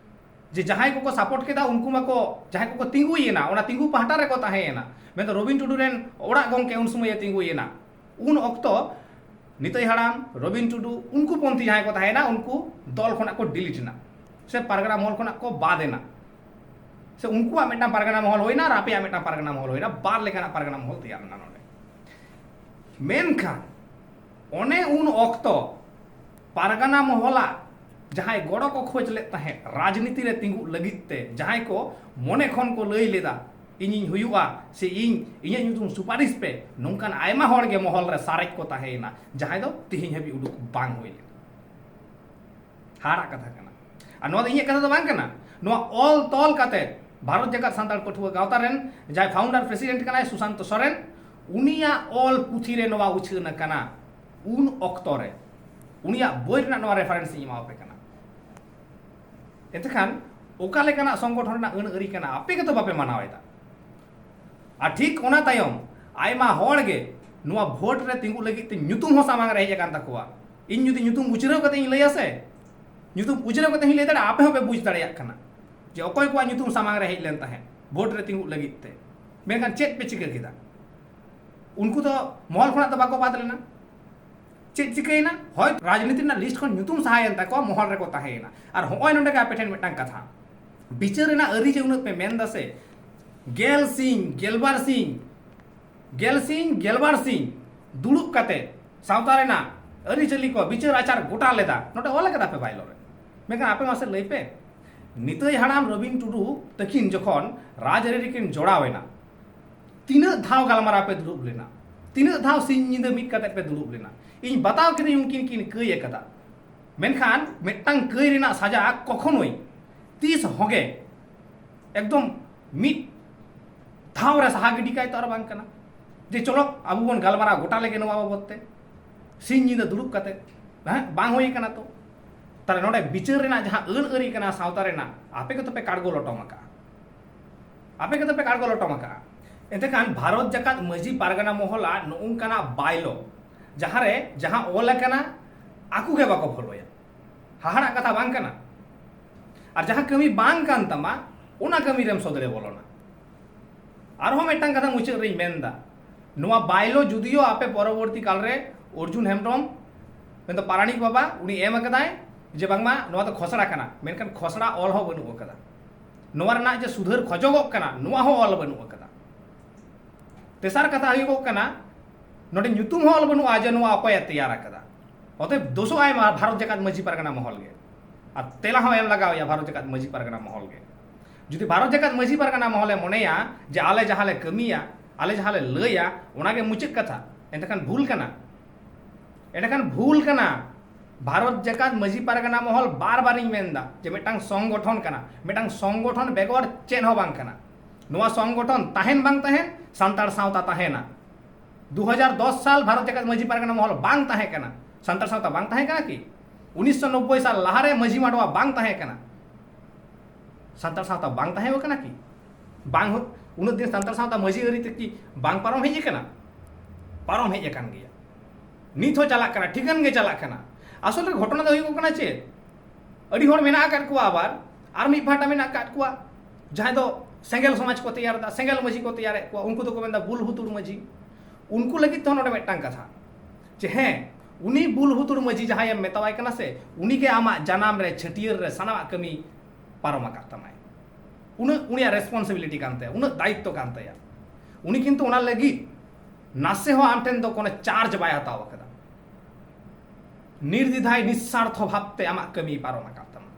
ᱡᱮ ᱡᱟᱦᱟᱸᱭ ᱠᱚᱠᱚ ᱥᱟᱯᱳᱨᱴ ᱠᱮᱫᱟ ᱩᱱᱠᱩ ᱢᱟᱠᱚ, ᱡᱟᱦᱟᱸᱭ ᱠᱚᱠᱚ ᱛᱤᱸᱜᱩᱭᱮᱱᱟ ᱚᱱᱟ ᱛᱤᱸᱜᱩ ᱯᱟᱦᱴᱟ ᱨᱮᱠᱚ ᱛᱟᱦᱮᱸᱭᱮᱱᱟ᱾ ᱢᱮᱱᱫᱚ ᱨᱚᱵᱤᱱ ᱴᱩᱰᱩ ᱨᱮᱱ ᱚᱲᱟᱜ ᱜᱚᱢᱠᱮ ᱩᱱ ᱥᱚᱢᱚᱭᱮ ᱛᱤᱸᱜᱩᱭᱮᱱᱟ᱾ ᱩᱱ ᱚᱠᱛᱚ ᱱᱤᱛᱟᱹᱭ ᱦᱟᱲᱟᱢ, ᱨᱚᱵᱤᱱ ᱴᱩᱰᱩ, ᱩᱱᱠᱩ ᱯᱚᱱᱛᱷᱤ ᱡᱟᱦᱟᱸᱭ ᱠᱚ ᱛᱟᱦᱮᱸᱭᱮᱱᱟ ᱩᱱᱠᱩ ᱫᱚᱞ ᱠᱷᱚᱱᱟᱜ ᱠᱚ ᱰᱤᱞᱤᱴ ᱮᱱᱟ, ᱥᱮ ᱯᱟᱨᱜᱟᱱᱟ ᱢᱚᱦᱚᱞ ᱠᱷᱚᱱᱟᱜ ᱠᱚ ᱵᱟᱫ ᱮᱱᱟ᱾ ᱥᱮ ᱩᱱᱠᱩᱣᱟᱜ ᱢᱤᱫᱴᱟᱝ ᱯᱟᱨᱜᱟᱱᱟ ᱢᱚᱦᱚᱞ ᱦᱩᱭᱱᱟ ᱟᱨ ᱟᱯᱮᱭᱟᱜ ᱢᱤᱫᱴᱟᱝ ᱯᱟᱨᱜᱟᱱᱟ ᱢᱚᱦᱚᱞ ᱦᱩᱭᱱᱟ, ᱵᱟᱨ ᱞᱮᱠᱟᱱᱟᱜ ᱯᱟᱨᱜᱟᱱᱟ ᱢᱚᱦᱚᱞ ᱛᱮᱭᱟᱨ ᱮᱱᱟ ᱱᱚᱰᱮ᱾ ᱢᱮᱱᱠᱷᱟᱱ ᱚᱱᱮ ᱩᱱ ᱚᱠᱛᱚ ᱯᱟᱨᱜᱟᱱᱟ ᱢᱚᱦᱚᱞᱟᱜ ᱡᱟᱦᱟᱸᱭ ᱜᱚᱲᱚ ᱠᱚ ᱠᱷᱚᱡᱽ ᱞᱮᱫ ᱛᱟᱦᱮᱸᱫ ᱨᱟᱡᱽᱱᱤᱛᱤ ᱨᱮ ᱛᱤᱸᱜᱩᱜ ᱞᱟᱹᱜᱤᱫ ᱛᱮ, ᱡᱟᱦᱟᱸᱭ ᱠᱚ ᱢᱚᱱᱮ ᱠᱷᱚᱱ ᱠᱚ ᱞᱟᱹᱭ ᱞᱮᱫᱟ ᱤᱧᱤᱧ ᱦᱩᱭᱩᱜᱼᱟ ᱥᱮ ᱤᱧ, ᱤᱧᱟᱹᱜ ᱧᱩᱛᱩᱢ ᱥᱩᱯᱟᱨᱤᱥ ᱯᱮ, ᱱᱚᱝᱠᱟᱱ ᱟᱭᱢᱟ ᱦᱚᱲ ᱜᱮ ᱢᱚᱦᱚᱞ ᱨᱮ ᱥᱟᱨᱮᱡ ᱠᱚ ᱛᱟᱦᱮᱸᱭᱮᱱᱟ, ᱡᱟᱦᱟᱸᱭ ᱫᱚ ᱛᱮᱦᱮᱧ ᱦᱟᱹᱵᱤᱡ ᱩᱰᱩᱠ ᱵᱟᱝ ᱦᱩᱭ ᱞᱮᱱᱟ᱾ ᱦᱟᱦᱟᱲᱟᱜ ᱠᱟᱛᱷᱟ ᱠᱟᱱᱟ᱾ ᱟᱨ ᱱᱚᱣᱟ ᱫᱚ ᱤᱧᱟᱹᱜ ᱠᱟᱛᱷᱟ ᱫᱚ ᱵᱟᱝ ᱠᱟᱱᱟ, ᱱᱚᱣᱟ ᱚᱞ ᱛᱚᱞ ᱠᱟᱛᱮ ᱵᱷᱟᱨᱚᱛ ᱡᱟᱠᱟᱛ ᱥᱟᱱᱛᱟᱲ ᱯᱟᱹᱴᱷᱩᱣᱟᱹ ᱜᱟᱶᱛᱟ ᱨᱮᱱ ᱡᱟᱦᱟᱸᱭ ᱯᱷᱟᱣᱩᱱᱰᱟᱨ ᱯᱨᱮᱥᱤᱰᱮᱱᱴ ᱠᱟᱱᱟᱭ ᱥᱩᱥᱟᱱᱛᱚ ᱥᱚᱨᱮᱱ, ᱩᱱᱤᱭᱟᱜ ᱚᱞ ᱯᱩᱛᱷᱤ ᱨᱮ ᱱᱚᱣᱟ ᱩᱪᱷᱟᱹᱱ ᱟᱠᱟᱱᱟ᱾ ᱩᱱ ᱚᱠᱛᱚ ᱨᱮ ᱩᱱᱤᱭᱟᱜ ᱵᱳᱭ ᱨᱮᱱᱟᱜ ᱱᱚᱣᱟ ᱨᱮᱯᱷᱟᱨᱮᱱᱥ ᱤᱧ ᱮᱢᱟᱣᱟᱯᱮ ᱠᱟᱱᱟ᱾ ᱮᱱᱛᱮᱠᱷᱟᱱ ᱚᱠᱟ ᱞᱮᱠᱟᱱᱟᱜ ᱥᱚᱝᱜᱚᱴᱷᱚᱱ ᱨᱮᱱᱟᱜ ᱟᱹᱱ ᱟᱹᱨᱤ ᱠᱟᱱᱟ, ᱟᱯᱮ ᱜᱮᱛᱚ ᱵᱟᱯᱮ ᱢᱟᱱᱟᱣ ᱮᱫᱟ᱾ ᱟᱨ ᱴᱷᱤᱠ ᱚᱱᱟ ᱛᱟᱭᱚᱢ ᱟᱭᱢᱟ ᱦᱚᱲ ᱜᱮ ᱱᱚᱣᱟ ᱵᱷᱳᱴ ᱨᱮ ᱛᱤᱸᱜᱩ ᱞᱟᱹᱜᱤᱫ ᱛᱮ ᱧᱩᱛᱩᱢ ᱦᱚᱸ ᱥᱟᱢᱟᱝ ᱨᱮ ᱦᱮᱡ ᱟᱠᱟᱱ ᱛᱟᱠᱚᱣᱟ᱾ ᱤᱧ ᱡᱩᱫᱤ ᱧᱩᱛᱩᱢ ᱩᱪᱨᱟᱹᱣ ᱠᱟᱛᱮ ᱤᱧ ᱞᱟᱹᱭᱟ ᱥᱮ, ᱧᱩᱛᱩᱢ ᱩᱪᱨᱟᱹᱣ ᱠᱟᱛᱮ ᱦᱚᱸᱧ ᱞᱟᱹᱭ ᱫᱟᱲᱮᱭᱟᱜᱼᱟ, ᱟᱯᱮ ᱦᱚᱸᱯᱮ ᱵᱩᱡᱽ ᱫᱟᱲᱮᱭᱟᱜ ᱠᱟᱱᱟ ᱡᱮ ᱚᱠᱚᱭ ᱠᱚᱣᱟᱜ ᱧᱩᱛᱩᱢ ᱥᱟᱢᱟᱝ ᱨᱮ ᱦᱮᱡ ᱞᱮᱱ ᱛᱟᱦᱮᱸᱫ ᱵᱷᱳᱴ ᱨᱮ ᱛᱤᱸᱜᱩ ᱞᱟᱹᱜᱤᱫ ᱛᱮ᱾ ᱢᱮᱱᱠᱷᱟᱱ ᱪᱮᱫ ᱯᱮ ᱪᱤᱠᱟᱹ ᱠᱮᱫᱟ? ᱩᱱᱠᱩ ᱫᱚ ᱢᱚᱦᱚᱞ ᱠᱷᱚᱱᱟᱜ ᱫᱚ ᱵᱟᱠᱚ ᱵᱟᱫ ᱞᱮᱱᱟ᱾ ᱪᱮᱫ ᱪᱤᱠᱟᱹᱭᱮᱱᱟ? ᱦᱳᱭ, ᱨᱟᱡᱽᱱᱤᱛᱤ ᱨᱮᱱᱟᱜ ᱞᱤᱥᱴ ᱠᱷᱚᱱ ᱧᱩᱛᱩᱢ ᱥᱟᱦᱟᱭᱮᱱ ᱛᱟᱠᱚᱣᱟ, ᱢᱚᱦᱚᱞ ᱨᱮᱠᱚ ᱛᱟᱦᱮᱸᱭᱮᱱᱟ᱾ ᱟᱨ ᱦᱚᱸᱜᱼᱚᱭ ᱱᱚᱰᱮ ᱜᱮ ᱟᱯᱮ ᱴᱷᱮᱱ ᱢᱤᱫᱴᱟᱝ ᱠᱟᱛᱷᱟ, ᱵᱤᱪᱟᱹᱨ ᱨᱮᱱᱟᱜ ᱟᱹᱨᱤ ᱡᱮ ᱩᱱᱟᱹᱜ ᱯᱮ ᱢᱮᱱ ᱫᱟ ᱥᱮ, ᱜᱮᱞ ᱥᱤᱧ, ᱜᱮᱞᱵᱟᱨ ᱥᱤᱧ, ᱜᱮᱞ ᱥᱤᱧ, ᱜᱮᱞᱵᱟᱨ ᱥᱤᱧ ᱫᱩᱲᱩᱵ ᱠᱟᱛᱮ ᱥᱟᱶᱛᱟ ᱨᱮᱱᱟᱜ ᱟᱹᱨᱤᱪᱟᱹᱞᱤ ᱠᱚ ᱵᱤᱪᱟᱹᱨ ᱟᱪᱟᱨ ᱜᱚᱴᱟ ᱞᱮᱫᱟ, ᱱᱚᱰᱮ ᱚᱞ ᱠᱟᱫᱟ ᱯᱮ ᱵᱟᱭᱞᱚ ᱨᱮ᱾ ᱢᱮᱱᱠᱷᱟᱱ ᱟᱯᱮ ᱢᱟᱥᱮ ᱞᱟᱹᱭ ᱯᱮ, ᱱᱤᱛᱟᱹᱭ ᱦᱟᱲᱟᱢ ᱨᱚᱵᱤᱱ ᱴᱩᱰᱩ ᱛᱟᱹᱠᱤᱱ ᱡᱚᱠᱷᱚᱱ ᱨᱟᱡᱽᱟᱹᱨᱤ ᱨᱮᱠᱤᱱ ᱡᱚᱲᱟᱣ ᱮᱱᱟ, ᱛᱤᱱᱟᱹᱜ ᱫᱷᱟᱣ ᱜᱟᱞᱢᱟᱨᱟᱣ ᱯᱮ ᱫᱩᱲᱩᱵ ᱞᱮᱱᱟ? ᱛᱤᱱᱟᱹᱜ ᱫᱷᱟᱣ ᱥᱤᱧ ᱧᱤᱫᱟᱹ ᱢᱤᱫ ᱠᱟᱛᱮ ᱯᱮ ᱫᱩᱲᱩᱵ ᱞᱮᱱᱟ? ᱤᱧ ᱵᱟᱛᱟᱣ ᱠᱤᱫᱟᱹᱧ ᱩᱱᱠᱤᱱ ᱠᱤᱱ ᱠᱟᱹᱭ ᱟᱠᱟᱫᱟ, ᱢᱮᱱᱠᱷᱟᱱ ᱢᱤᱫᱴᱟᱝ ᱠᱟᱹᱭ ᱨᱮᱱᱟᱜ ᱥᱟᱡᱟ ᱠᱚᱠᱷᱚᱱᱳᱭ ᱛᱤᱥ ᱦᱚᱸᱜᱮ ᱮᱠᱫᱚᱢ ᱢᱤᱫ ᱫᱷᱟᱣ ᱨᱮ ᱥᱟᱦᱟ ᱜᱤᱰᱤ ᱠᱟᱭ ᱛᱚ ᱟᱨ ᱵᱟᱝ ᱠᱟᱱᱟ᱾ ᱡᱮ ᱪᱚᱞᱚ ᱟᱵᱚ ᱵᱚᱱ ᱜᱟᱞᱢᱟᱨᱟᱣ ᱜᱚᱴᱟ ᱞᱮᱜᱮ ᱱᱚᱣᱟ ᱵᱟᱵᱚᱫ ᱛᱮ, ᱥᱤᱧ ᱧᱤᱫᱟᱹ ᱫᱩᱲᱩᱵ ᱠᱟᱛᱮ, ᱦᱮᱸ, ᱵᱟᱝ ᱦᱩᱭ ᱠᱟᱱᱟ ᱛᱚ᱾ ᱛᱟᱦᱞᱮ ᱱᱚᱰᱮ ᱵᱤᱪᱟᱹᱨ ᱨᱮᱱᱟᱜ ᱡᱟᱦᱟᱸ ᱟᱹᱱ ᱟᱹᱨᱤ ᱠᱟᱱᱟ ᱥᱟᱶᱛᱟ ᱨᱮᱱᱟᱜ, ᱟᱯᱮ ᱜᱮᱛᱚ ᱯᱮ ᱠᱟᱲᱜᱚ ᱞᱚᱴᱚᱢ ᱟᱠᱟᱜᱼᱟ, ᱟᱯᱮ ᱜᱮᱛᱚ ᱯᱮ ᱠᱟᱲᱜᱚ ᱞᱚᱴᱚᱢ ᱟᱠᱟᱜᱼᱟ᱾ ᱮᱱᱛᱮᱠᱷᱟᱱ ᱵᱷᱟᱨᱚᱛ ᱡᱟᱠᱟᱛ ᱢᱟᱹᱡᱷᱤ ᱯᱟᱨᱜᱟᱱᱟ ᱢᱚᱦᱚᱞᱟᱜ ᱱᱚᱜᱼᱚ ᱱᱚᱝᱠᱟᱱᱟᱜ ᱵᱟᱭᱞᱚ, ᱡᱟᱦᱟᱸᱨᱮ ᱡᱟᱦᱟᱸ ᱚᱞ ᱟᱠᱟᱱᱟ ᱟᱠᱚ ᱜᱮ ᱵᱟᱠᱚ ᱯᱷᱚᱞᱚᱭᱟ, ᱦᱟᱦᱟᱲᱟᱜ ᱠᱟᱛᱷᱟ ᱵᱟᱝ ᱠᱟᱱᱟ? ᱟᱨ ᱡᱟᱦᱟᱸ ᱠᱟᱹᱢᱤ ᱵᱟᱝ ᱠᱟᱱ ᱛᱟᱢᱟ, ᱚᱱᱟ ᱠᱟᱹᱢᱤ ᱨᱮᱢ ᱥᱚᱫᱚᱨᱮ ᱵᱚᱞᱚᱱᱟ᱾ ᱟᱨᱦᱚᱸ ᱢᱤᱫᱴᱟᱝ ᱠᱟᱛᱷᱟ ᱢᱩᱪᱟᱹᱫ ᱨᱮᱧ ᱢᱮᱱᱫᱟ, ᱱᱚᱣᱟ ᱵᱟᱭᱞᱚ ᱡᱩᱫᱤᱭᱳ ᱟᱯᱮ ᱯᱚᱨᱚᱵᱚᱨᱛᱤ ᱠᱟᱞ ᱨᱮ ᱚᱨᱡᱩᱱ ᱦᱮᱢᱵᱨᱚᱢ ᱢᱮᱱᱫᱚ ᱯᱟᱨᱟᱱᱤᱠ ᱵᱟᱵᱟ ᱩᱱᱤ ᱮᱢ ᱟᱠᱟᱫᱟᱭ ᱡᱮ ᱵᱟᱝᱢᱟ ᱱᱚᱣᱟ ᱫᱚ ᱠᱷᱚᱥᱲᱟ ᱠᱟᱱᱟ, ᱢᱮᱱᱠᱷᱟᱱ ᱠᱷᱚᱥᱲᱟ ᱚᱞ ᱦᱚᱸ ᱵᱟᱹᱱᱩᱜ ᱟᱠᱟᱫᱟ᱾ ᱱᱚᱣᱟ ᱨᱮᱱᱟᱜ ᱡᱮ ᱥᱩᱫᱷᱟᱹᱨ ᱠᱷᱚᱡᱚᱜᱚᱜ ᱠᱟᱱᱟ, ᱱᱚᱣᱟ ᱦᱚᱸ ᱚᱞ ᱵᱟᱹᱱᱩᱜ ᱟᱠᱟᱫᱟ᱾ ᱛᱮᱥᱟᱨ ᱠᱟᱛᱷᱟ ᱦᱩᱭᱩᱜᱚᱜ ᱠᱟᱱᱟ, ᱱᱚᱰᱮ ᱧᱩᱛᱩᱢ ᱦᱚᱸ ᱚᱞ ᱵᱟᱹᱱᱩᱜᱼᱟ ᱡᱮ ᱱᱚᱣᱟ ᱚᱠᱚᱭᱮ ᱛᱮᱭᱟᱨ ᱟᱠᱟᱫᱟ᱾ ᱚᱛᱚᱮᱵ ᱫᱳᱥᱳᱜ ᱟᱭ ᱢᱟ ᱵᱷᱟᱨᱚᱛ ᱡᱟᱠᱟᱛ ᱢᱟᱹᱡᱷᱤ ᱯᱟᱨᱜᱟᱱᱟ ᱢᱚᱦᱚᱞ ᱜᱮ, ᱟᱨ ᱛᱮᱞᱟ ᱦᱚᱸ ᱮᱢ ᱞᱟᱜᱟᱣ ᱮᱭᱟ ᱵᱷᱟᱨᱚᱛ ᱡᱟᱠᱟᱛ ᱢᱟᱹᱡᱷᱤ ᱯᱟᱨᱜᱟᱱᱟ ᱢᱚᱦᱚᱞ ᱜᱮ᱾ ᱡᱩᱫᱤ ᱵᱷᱟᱨᱚᱛ ᱡᱟᱠᱟᱛ ᱢᱟᱹᱡᱷᱤ ᱯᱟᱨᱜᱟᱱᱟ ᱢᱚᱦᱚᱞᱮ ᱢᱚᱱᱮᱭᱟ ᱡᱮ ᱟᱞᱮ ᱡᱟᱦᱟᱸ ᱞᱮ ᱠᱟᱹᱢᱤᱭᱟ, ᱟᱞᱮ ᱡᱟᱦᱟᱸ ᱞᱮ ᱞᱟᱹᱭᱟ, ᱚᱱᱟᱜᱮ ᱢᱩᱪᱟᱹᱫ ᱠᱟᱛᱷᱟ, ᱮᱸᱰᱮᱠᱷᱟᱱ ᱵᱷᱩᱞ ᱠᱟᱱᱟ᱾ ᱮᱸᱰᱮᱠᱷᱟᱱ ᱵᱷᱩᱞ ᱠᱟᱱᱟ᱾ ᱵᱷᱟᱨᱚᱛ ᱡᱟᱠᱟᱛ ᱢᱟᱹᱡᱷᱤ ᱯᱟᱨᱜᱟᱱᱟ ᱢᱚᱦᱚᱞ ᱵᱟᱨ ᱵᱟᱨᱤᱧ ᱢᱮᱱᱫᱟ ᱡᱮ ᱢᱤᱫᱴᱟᱝ ᱥᱚᱝᱜᱚᱴᱷᱚᱱ ᱠᱟᱱᱟ, ᱢᱤᱫᱴᱟᱝ ᱥᱚᱝᱜᱚᱴᱷᱚᱱ ᱵᱮᱜᱚᱨ ᱪᱮᱫ ᱦᱚᱸ ᱵᱟᱝ ᱠᱟᱱᱟ᱾ ᱱᱚᱣᱟ ᱥᱚᱝᱜᱚᱴᱷᱚᱱ ᱛᱟᱦᱮᱱ ᱵᱟᱝ ᱛᱟᱦᱮᱱ, ᱥᱟᱱᱛᱟᱲ ᱥᱟᱶᱛᱟ ᱛᱟᱦᱮᱱᱟ᱾ ᱫᱩ ᱦᱟᱡᱟᱨ ᱫᱚᱥ ᱥᱟᱞ ᱵᱷᱟᱨᱚᱛ ᱡᱟᱠᱟᱛ ᱢᱟᱹᱡᱷᱤ ᱯᱟᱨᱜᱟᱱᱟ ᱢᱚᱦᱚᱞ ᱵᱟᱝ ᱛᱟᱦᱮᱸ ᱠᱟᱱᱟ, ᱥᱟᱱᱛᱟᱲ ᱥᱟᱶᱛᱟ ᱵᱟᱝ ᱛᱟᱦᱮᱸ ᱠᱟᱱᱟ ᱠᱤ? ᱩᱱᱤᱥᱥᱚ ᱱᱚᱵᱵᱳᱭ ᱥᱟᱞ ᱞᱟᱦᱟᱨᱮ ᱢᱟᱹᱡᱷᱤ ᱢᱟᱰᱣᱟ ᱵᱟᱝ ᱛᱟᱦᱮᱸ ᱠᱟᱱᱟ, ᱥᱟᱱᱛᱟᱲ ᱥᱟᱶᱛᱟ ᱵᱟᱝ ᱛᱟᱦᱮᱸ ᱠᱟᱱᱟ ᱠᱤ? ᱵᱟᱝ ᱦᱩ-, ᱩᱱᱟᱹᱜ ᱫᱤᱱ ᱥᱟᱱᱛᱟᱲ ᱥᱟᱶᱛᱟ ᱢᱟᱹᱡᱷᱤ ᱟᱹᱨᱤ ᱛᱮ ᱠᱤ ᱵᱟᱝ ᱯᱟᱨᱚᱢ ᱦᱮᱡ ᱟᱠᱟᱱᱟ? ᱯᱟᱨᱚᱢ ᱦᱮᱡ ᱟᱠᱟᱱ ᱜᱮᱭᱟ, ᱱᱤᱛ ᱦᱚᱸ ᱪᱟᱞᱟᱜ ᱠᱟᱱᱟ, ᱴᱷᱤᱠᱟᱹᱱ ᱜᱮ ᱪᱟᱞᱟᱜ ᱠᱟᱱᱟ᱾ ᱟᱥᱚᱞ ᱨᱮ ᱜᱷᱚᱴᱚᱱᱟ ᱫᱚ ᱦᱩᱭᱩᱜ ᱠᱟᱱᱟ ᱪᱮᱫ? ᱟᱹᱰᱤ ᱦᱚᱲ ᱢᱮᱱᱟᱜ ᱟᱠᱟᱫ ᱠᱚᱣᱟ, ᱟᱵᱟᱨ ᱟᱨ ᱢᱤᱫ ᱯᱟᱦᱴᱟ ᱢᱮᱱᱟᱜ ᱟᱠᱟᱫ ᱠᱚᱣᱟ ᱡᱟᱦᱟᱸᱭ ᱫᱚ ᱥᱮᱸᱜᱮᱞ ᱥᱚᱢᱟᱡᱽ ᱠᱚ ᱛᱮᱭᱟᱨ ᱮᱫᱟ, ᱥᱮᱸᱜᱮᱞ ᱢᱟᱹᱡᱷᱤ ᱠᱚ ᱛᱮᱭᱟᱨᱮᱫ ᱠᱚᱣᱟ, ᱩᱱᱠᱩ ᱫᱚᱠᱚ ᱢᱮᱱᱫᱟ ᱵᱩᱞ ᱦᱩᱛᱩᱲ ᱢᱟᱹᱡᱷᱤ᱾ ᱩᱱᱠᱩ ᱞᱟᱹᱜᱤᱫ ᱛᱮᱦᱚᱸ ᱱᱚᱰᱮ ᱢᱤᱫᱴᱟᱝ ᱠᱟᱛᱷᱟ ᱡᱮ ᱦᱮᱸ, ᱩᱱᱤ ᱵᱩᱞ ᱦᱩᱛᱩᱲ ᱢᱟᱹᱡᱷᱤ ᱡᱟᱦᱟᱸᱭᱮᱢ ᱢᱮᱛᱟᱣᱟᱭ ᱠᱟᱱᱟ ᱥᱮ, ᱩᱱᱤᱜᱮ ᱟᱢᱟᱜ ᱡᱟᱱᱟᱢ ᱨᱮ, ᱪᱷᱟᱹᱴᱭᱟᱹᱨ ᱨᱮ ᱥᱟᱱᱟᱢᱟᱜ ᱠᱟᱹᱢᱤ ᱯᱟᱨᱚᱢ ᱟᱠᱟᱫ ᱛᱟᱢᱟᱭ᱾ ᱩᱱᱟᱹᱜ ᱩᱱᱤᱭᱟᱜ ᱨᱮᱥᱯᱚᱱᱥᱤᱵᱤᱞᱤᱴᱤ ᱠᱟᱱ ᱛᱟᱭᱟ, ᱩᱱᱟᱹᱜ ᱫᱟᱭᱤᱛᱛᱚ ᱠᱟᱱ ᱛᱟᱭᱟ᱾ ᱩᱱᱤ ᱠᱤᱱᱛᱩ ᱚᱱᱟ ᱞᱟᱹᱜᱤᱫ ᱱᱟᱥᱮ ᱦᱚᱸ ᱟᱢ ᱴᱷᱮᱱ ᱫᱚ ᱠᱳᱱᱳ ᱪᱟᱨᱡᱽ ᱵᱟᱭ ᱦᱟᱛᱟᱣ ᱟᱠᱟᱫᱟ᱾ ᱱᱤᱨᱫᱤᱫᱷᱟᱭ ᱱᱤᱥᱥᱟᱨᱛᱷᱚ ᱵᱷᱟᱵᱽᱛᱮ ᱟᱢᱟᱜ ᱠᱟᱹᱢᱤ ᱯᱟᱨᱚᱢ ᱟᱠᱟᱫ ᱛᱟᱢᱟ᱾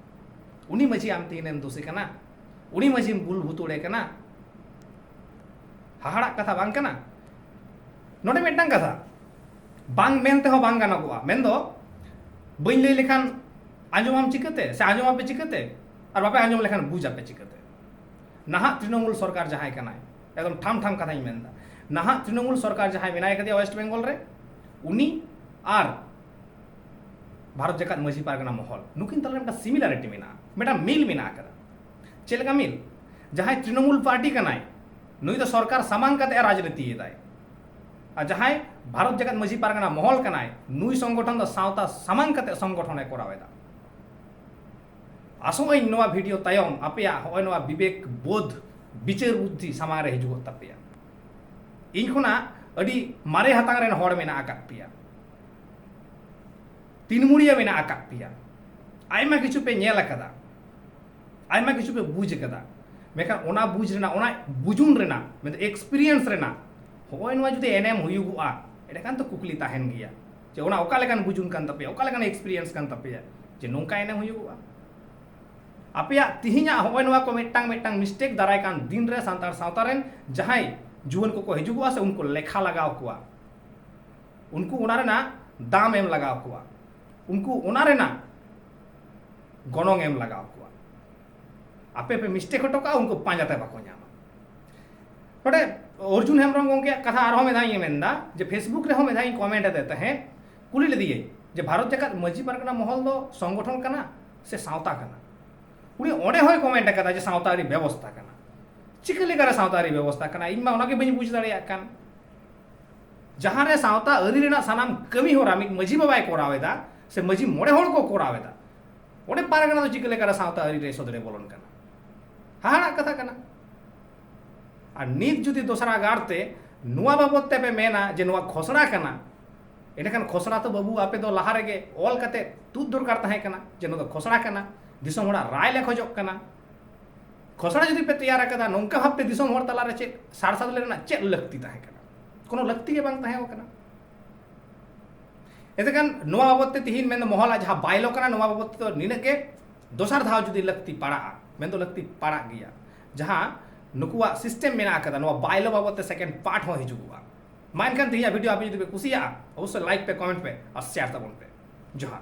ᱩᱱᱤ ᱢᱟᱹᱡᱷᱤ ᱟᱢ ᱛᱤᱱᱮᱢ ᱫᱳᱥᱮ ᱠᱟᱱᱟ? ᱩᱱᱤ ᱢᱟᱹᱡᱷᱤᱢ ᱵᱩᱞ ᱵᱷᱩᱛᱩᱲᱮ ᱠᱟᱱᱟ? ᱦᱟᱦᱟᱲᱟᱜ ᱠᱟᱛᱷᱟ ᱵᱟᱝ ᱠᱟᱱᱟ? ᱱᱚᱰᱮ ᱢᱤᱫᱴᱟᱝ ᱠᱟᱛᱷᱟ ᱵᱟᱝ ᱢᱮᱱ ᱛᱮᱦᱚᱸ ᱵᱟᱝ ᱜᱟᱱᱚᱜᱚᱜᱼᱟ, ᱢᱮᱱᱫᱚ ᱵᱟᱹᱧ ᱞᱟᱹᱭ ᱞᱮᱠᱷᱟᱱ ᱟᱸᱡᱚᱢᱟᱢ ᱪᱤᱠᱟᱹᱛᱮ ᱥᱮ ᱟᱸᱡᱚᱢᱟᱯᱮ ᱪᱤᱠᱟᱹᱛᱮ? ᱟᱨ ᱵᱟᱯᱮ ᱟᱸᱡᱚᱢ ᱞᱮᱠᱷᱟᱱ ᱵᱩᱡᱟᱯᱮ ᱪᱤᱠᱟᱹᱛᱮ? ᱱᱟᱦᱟᱜ ᱛᱨᱤᱱᱚᱢᱩᱞ ᱥᱚᱨᱠᱟᱨ ᱡᱟᱦᱟᱸᱭ ᱠᱟᱱᱟᱭ, ᱮᱠᱫᱚᱢ ᱴᱷᱟᱢ ᱴᱷᱟᱢ ᱠᱟᱛᱷᱟᱧ ᱢᱮᱱᱫᱟ, ᱱᱟᱦᱟᱜ ᱛᱨᱤᱱᱚᱢᱩᱞ ᱥᱚᱨᱠᱟᱨ ᱡᱟᱦᱟᱸᱭ ᱢᱮᱱᱟᱭ ᱠᱟᱫᱮᱭᱟ ᱳᱭᱮᱥᱴ ᱵᱮᱝᱜᱚᱞ ᱨᱮ, ᱩᱱᱤ ᱟᱨ ᱵᱷᱟᱨᱚᱛ ᱡᱟᱠᱟᱛ ᱢᱟᱹᱡᱷᱤ ᱯᱟᱨᱜᱟᱱᱟ ᱢᱚᱦᱚᱞ, ᱱᱩᱠᱤᱱ ᱛᱟᱞᱟᱨᱮ ᱢᱤᱫᱴᱟᱝ ᱥᱤᱢᱤᱞᱟᱨᱤᱴᱤ ᱢᱮᱱᱟᱜᱼᱟ, ᱢᱤᱫᱴᱟᱝ ᱢᱤᱞ ᱢᱮᱱᱟᱜ ᱟᱠᱟᱫᱟ᱾ ᱪᱮᱫ ᱞᱮᱠᱟ ᱢᱤᱞ? ᱡᱟᱦᱟᱸᱭ ᱛᱨᱤᱱᱚᱢᱩᱞ ᱯᱟᱨᱴᱤ ᱠᱟᱱᱟᱭ, ᱱᱩᱭ ᱫᱚ ᱥᱚᱨᱠᱟᱨ ᱥᱟᱢᱟᱝ ᱠᱟᱛᱮ ᱮ ᱨᱟᱡᱽᱱᱤᱛᱤᱭᱮᱫᱟᱭ᱾ ᱟᱨ ᱡᱟᱦᱟᱸᱭ ᱵᱷᱟᱨᱚᱛ ᱡᱟᱠᱟᱛ ᱢᱟᱹᱡᱷᱤ ᱯᱟᱨᱜᱟᱱᱟ ᱢᱚᱦᱚᱞ ᱠᱟᱱᱟᱭ, ᱱᱩᱭ ᱥᱚᱝᱜᱚᱴᱷᱚᱱ ᱫᱚ ᱥᱟᱶᱛᱟ ᱥᱟᱢᱟᱝ ᱠᱟᱛᱮ ᱥᱚᱝᱜᱚᱴᱷᱚᱱᱮ ᱠᱚᱨᱟᱣ ᱮᱫᱟ᱾ ᱟᱥᱚᱜ ᱟᱹᱧ ᱱᱚᱣᱟ ᱵᱷᱤᱰᱤᱭᱳ ᱛᱟᱭᱚᱢ ᱟᱯᱮᱭᱟᱜ ᱦᱚᱸᱜᱼᱚᱭ ᱱᱚᱣᱟ ᱵᱤᱵᱮᱠ ᱵᱳᱫᱷ, ᱵᱤᱪᱟᱹᱨ ᱵᱩᱫᱽᱫᱷᱤ ᱥᱟᱢᱟᱝ ᱨᱮ ᱦᱤᱡᱩᱜᱚᱜ ᱛᱟᱯᱮᱭᱟ᱾ ᱤᱧ ᱠᱷᱚᱱᱟᱜ ᱟᱹᱰᱤ ᱢᱟᱨᱮ ᱦᱟᱛᱟᱝ ᱨᱮᱱ ᱦᱚᱲ ᱢᱮᱱᱟᱜ ᱟᱠᱟᱫ ᱯᱮᱭᱟ, ᱛᱤᱱᱢᱩᱲᱤᱭᱟᱹ ᱢᱮᱱᱟᱜ ᱟᱠᱟᱫ ᱯᱮᱭᱟ, ᱟᱭᱢᱟ ᱠᱤᱪᱷᱩ ᱯᱮ ᱧᱮᱞ ᱟᱠᱟᱫᱟ, ᱟᱭᱢᱟ ᱠᱤᱪᱷᱩ ᱯᱮ ᱵᱩᱡᱽ ᱟᱠᱟᱫᱟ, ᱢᱮᱱᱠᱷᱟᱱ ᱚᱱᱟ ᱵᱩᱡᱽ ᱨᱮᱱᱟᱜ, ᱚᱱᱟ ᱵᱩᱡᱩᱱ ᱨᱮᱱᱟᱜ, ᱢᱮᱱᱫᱚ ᱮᱠᱥᱯᱤᱨᱤᱭᱮᱱᱥ ᱨᱮᱱᱟᱜ ᱦᱚᱸᱜᱼᱚᱭ ᱱᱚᱣᱟ ᱡᱩᱫᱤ ᱮᱱᱮᱢ ᱦᱩᱭᱩᱜᱚᱜᱼᱟ, ᱮᱸᱰᱮᱠᱷᱟᱱ ᱛᱚ ᱠᱩᱠᱞᱤ ᱛᱟᱦᱮᱱ ᱜᱮᱭᱟ ᱡᱮ ᱚᱱᱟ ᱚᱠᱟ ᱞᱮᱠᱟᱱ ᱵᱩᱡᱩᱱ ᱠᱟᱱ ᱛᱟᱯᱮᱭᱟ, ᱚᱠᱟ ᱞᱮᱠᱟᱱ ᱮᱠᱥᱯᱤᱨᱤᱭᱮᱱᱥ ᱠᱟᱱ ᱛᱟᱯᱮᱭᱟ ᱡᱮ ᱱᱚᱝᱠᱟ ᱮᱱᱮᱢ ᱦᱩᱭᱩᱜᱚᱜᱼᱟ᱾ ᱟᱯᱮᱭᱟᱜ ᱛᱤᱦᱤᱧᱟᱜ ᱦᱚᱸᱜᱼᱚᱭ ᱱᱚᱣᱟ ᱠᱚ ᱢᱤᱫᱴᱟᱝ ᱢᱤᱫᱴᱟᱝ ᱢᱤᱥᱴᱮᱠ ᱫᱟᱨᱟᱭ ᱠᱟᱱ ᱫᱤᱱ ᱨᱮ ᱥᱟᱱᱛᱟᱲ ᱥᱟᱶᱛᱟ ᱨᱮᱱ ᱡᱟᱦᱟᱸᱭ ᱡᱩᱣᱟᱹᱱ ᱠᱚᱠᱚ ᱦᱤᱡᱩᱜᱚᱜᱼᱟ ᱥᱮ ᱩᱱᱠᱩ ᱞᱮᱠᱷᱟ ᱞᱟᱜᱟᱣ ᱠᱚᱣᱟ, ᱩᱱᱠᱩ ᱚᱱᱟ ᱨᱮᱱᱟᱜ ᱫᱟᱢ ᱮᱢ ᱞᱟᱜᱟᱣ ᱠᱚᱣᱟ, ᱩᱱᱠᱩ ᱚᱱᱟ ᱨᱮᱱᱟᱜ ᱜᱚᱱᱚᱝ ᱮᱢ ᱞᱟᱜᱟᱣ ᱠᱚᱣᱟ᱾ ᱟᱯᱮ ᱯᱮ ᱢᱤᱥᱴᱮᱠ ᱦᱚᱴᱚ ᱠᱟᱜᱼᱟ, ᱩᱱᱠᱩ ᱯᱟᱸᱡᱟᱛᱮ ᱵᱟᱠᱚ ᱧᱟᱢᱟ᱾ ᱱᱚᱰᱮ ᱚᱨᱡᱩᱱ ᱦᱮᱢᱵᱨᱚᱢ ᱜᱚᱢᱠᱮᱭᱟᱜ ᱠᱟᱛᱷᱟ ᱟᱨᱦᱚᱸ ᱢᱤᱫ ᱫᱷᱟᱣ ᱤᱧ ᱢᱮᱱᱫᱟ ᱡᱮ ᱯᱷᱮᱥᱵᱩᱠ ᱨᱮᱦᱚᱸ ᱢᱤᱫ ᱫᱷᱟᱣ ᱤᱧ ᱠᱚᱢᱮᱱᱴ ᱟᱫᱮ ᱛᱟᱦᱮᱸᱫ, ᱠᱩᱞᱤ ᱞᱮᱫᱮᱭᱟᱹᱧ ᱡᱮ ᱵᱷᱟᱨᱚᱛ ᱡᱟᱠᱟᱛ ᱢᱟᱹᱡᱷᱤ ᱯᱟᱨᱜᱟᱱᱟ ᱢᱚᱦᱚᱞ ᱫᱚ ᱥᱚᱝᱜᱚᱴᱷᱚᱱ ᱠᱟᱱᱟ ᱥᱮ ᱥᱟᱶᱛᱟ ᱠᱟᱱᱟ? ᱩᱱᱤ ᱚᱸᱰᱮ ᱦᱚᱸᱭ ᱠᱚᱢᱮᱱᱴ ᱟᱠᱟᱫᱟ ᱡᱮ ᱥᱟᱶᱛᱟ ᱟᱹᱨᱤ ᱵᱮᱵᱚᱥᱛᱟ ᱠᱟᱱᱟ᱾ ᱪᱤᱠᱟᱹ ᱞᱮᱠᱟᱨᱮ ᱥᱟᱶᱛᱟ ᱟᱹᱨᱤ ᱵᱮᱵᱚᱥᱛᱟ ᱠᱟᱱᱟ? ᱤᱧ ᱢᱟ ᱚᱱᱟᱜᱮ ᱵᱟᱹᱧ ᱵᱩᱡᱽ ᱫᱟᱲᱮᱭᱟᱜ ᱠᱟᱱ᱾ ᱡᱟᱦᱟᱸ ᱨᱮ ᱥᱟᱶᱛᱟ ᱟᱹᱨᱤ ᱨᱮᱱᱟᱜ ᱥᱟᱱᱟᱢ ᱠᱟᱹᱢᱤ ᱦᱚᱨᱟ ᱢᱤᱫ ᱢᱟᱹᱡᱷᱤ ᱵᱟᱵᱟᱭ ᱠᱚᱨᱟᱣ ᱮᱫᱟ ᱥᱮ ᱢᱟᱹᱡᱷᱤ ᱢᱚᱬᱮ ᱦᱚᱲ ᱠᱚ ᱠᱚᱨᱟᱣ ᱮᱫᱟ, ᱚᱸᱰᱮ ᱯᱟᱨᱜᱟᱱᱟ ᱫᱚ ᱪᱤᱠᱟᱹ ᱞᱮᱠᱟᱨᱮ ᱥᱟᱶᱛᱟ ᱟᱹᱨᱤ ᱨᱮ ᱥᱚᱫᱚᱨᱮ ᱵᱚᱞᱚᱱ ᱠᱟᱱᱟ? ᱦᱟᱦᱟᱲᱟᱜ ᱠᱟᱛᱷᱟ ᱠᱟᱱᱟ᱾ ᱟᱨ ᱱᱤᱛ ᱡᱩᱫᱤ ᱫᱚᱥᱨᱟ ᱜᱟᱲ ᱛᱮ ᱱᱚᱣᱟ ᱵᱟᱵᱚᱛ ᱛᱮᱯᱮ ᱢᱮᱱᱟ ᱡᱮ ᱱᱚᱣᱟ ᱠᱷᱚᱥᱲᱟ ᱠᱟᱱᱟ, ᱮᱸᱰᱮᱠᱷᱟᱱ ᱠᱷᱚᱥᱲᱟ ᱛᱚ ᱵᱟᱹᱵᱩ ᱟᱯᱮ ᱫᱚ ᱞᱟᱦᱟ ᱨᱮᱜᱮ ᱚᱞ ᱠᱟᱛᱮ ᱛᱩᱫ ᱫᱚᱨᱠᱟᱨ ᱛᱟᱦᱮᱸ ᱠᱟᱱᱟ ᱡᱮ ᱱᱚᱣᱟ ᱫᱚ ᱠᱷᱚᱥᱲᱟ ᱠᱟᱱᱟ, ᱫᱤᱥᱚᱢ ᱦᱚᱲᱟᱜ ᱨᱟᱭ ᱞᱮ ᱠᱷᱚᱡᱚᱜ ᱠᱟᱱᱟ᱾ ᱠᱷᱚᱥᱲᱟ ᱡᱩᱫᱤ ᱯᱮ ᱛᱮᱭᱟᱨ ᱟᱠᱟᱫᱟ, ᱱᱚᱝᱠᱟ ᱵᱷᱟᱵᱛᱮ ᱫᱤᱥᱚᱢ ᱦᱚᱲ ᱛᱟᱞᱟᱨᱮ ᱪᱮᱫ ᱥᱟᱨ ᱥᱟᱫᱽᱞᱮ ᱨᱮᱱᱟᱜ ᱪᱮᱫ ᱞᱟᱹᱠᱛᱤ ᱛᱟᱦᱮᱸ ᱠᱟᱱᱟ? ᱠᱳᱱᱳ ᱞᱟᱹᱠᱛᱤ ᱜᱮ ᱵᱟᱝ ᱛᱟᱦᱮᱸ ᱠᱟᱱᱟ᱾ ᱮᱱᱛᱮᱠᱷᱟᱱ ᱱᱚᱣᱟ ᱵᱟᱵᱚᱛ ᱛᱮ ᱛᱤᱦᱤᱧ ᱢᱮᱱᱫᱚ ᱢᱚᱦᱚᱞᱟᱜ ᱡᱟᱦᱟᱸ ᱵᱟᱭᱞᱚ ᱠᱟᱱᱟ, ᱱᱚᱣᱟ ᱵᱟᱵᱚᱛ ᱛᱮᱫᱚ ᱱᱤᱱᱟᱹᱜ ᱜᱮ᱾ ᱫᱚᱥᱟᱨ ᱫᱷᱟᱣ ᱡᱩᱫᱤ ᱞᱟᱹᱠᱛᱤ ᱯᱟᱲᱟᱜᱼᱟ, ᱢᱮᱱᱫᱚ ᱞᱟᱹᱠᱛᱤ ᱯᱟᱲᱟᱜ ᱜᱮᱭᱟ, ᱡᱟᱦᱟᱸ ᱱᱩᱠᱩᱣᱟᱜ system ᱢᱮᱱᱟᱜ ᱟᱠᱟᱫᱟ᱾ ᱱᱚᱣᱟ ᱵᱟᱭᱞᱳ ᱵᱟᱵᱚᱫ ᱛᱮ second part ᱦᱚᱸ ᱦᱤᱡᱩᱜᱚᱜᱼᱟ᱾ ᱢᱟ ᱮᱱᱠᱷᱟᱱ ᱛᱮᱦᱮᱧᱟᱜ video ᱟᱯᱮ ᱡᱩᱫᱤ ᱯᱮ ᱠᱩᱥᱤᱭᱟᱜᱼᱟ, ᱚᱵᱚᱥᱥᱳᱭ like ᱯᱮ, comment ᱯᱮ ᱟᱨ share ᱛᱟᱵᱚᱱ ᱯᱮ᱾ ᱡᱚᱦᱟᱨ᱾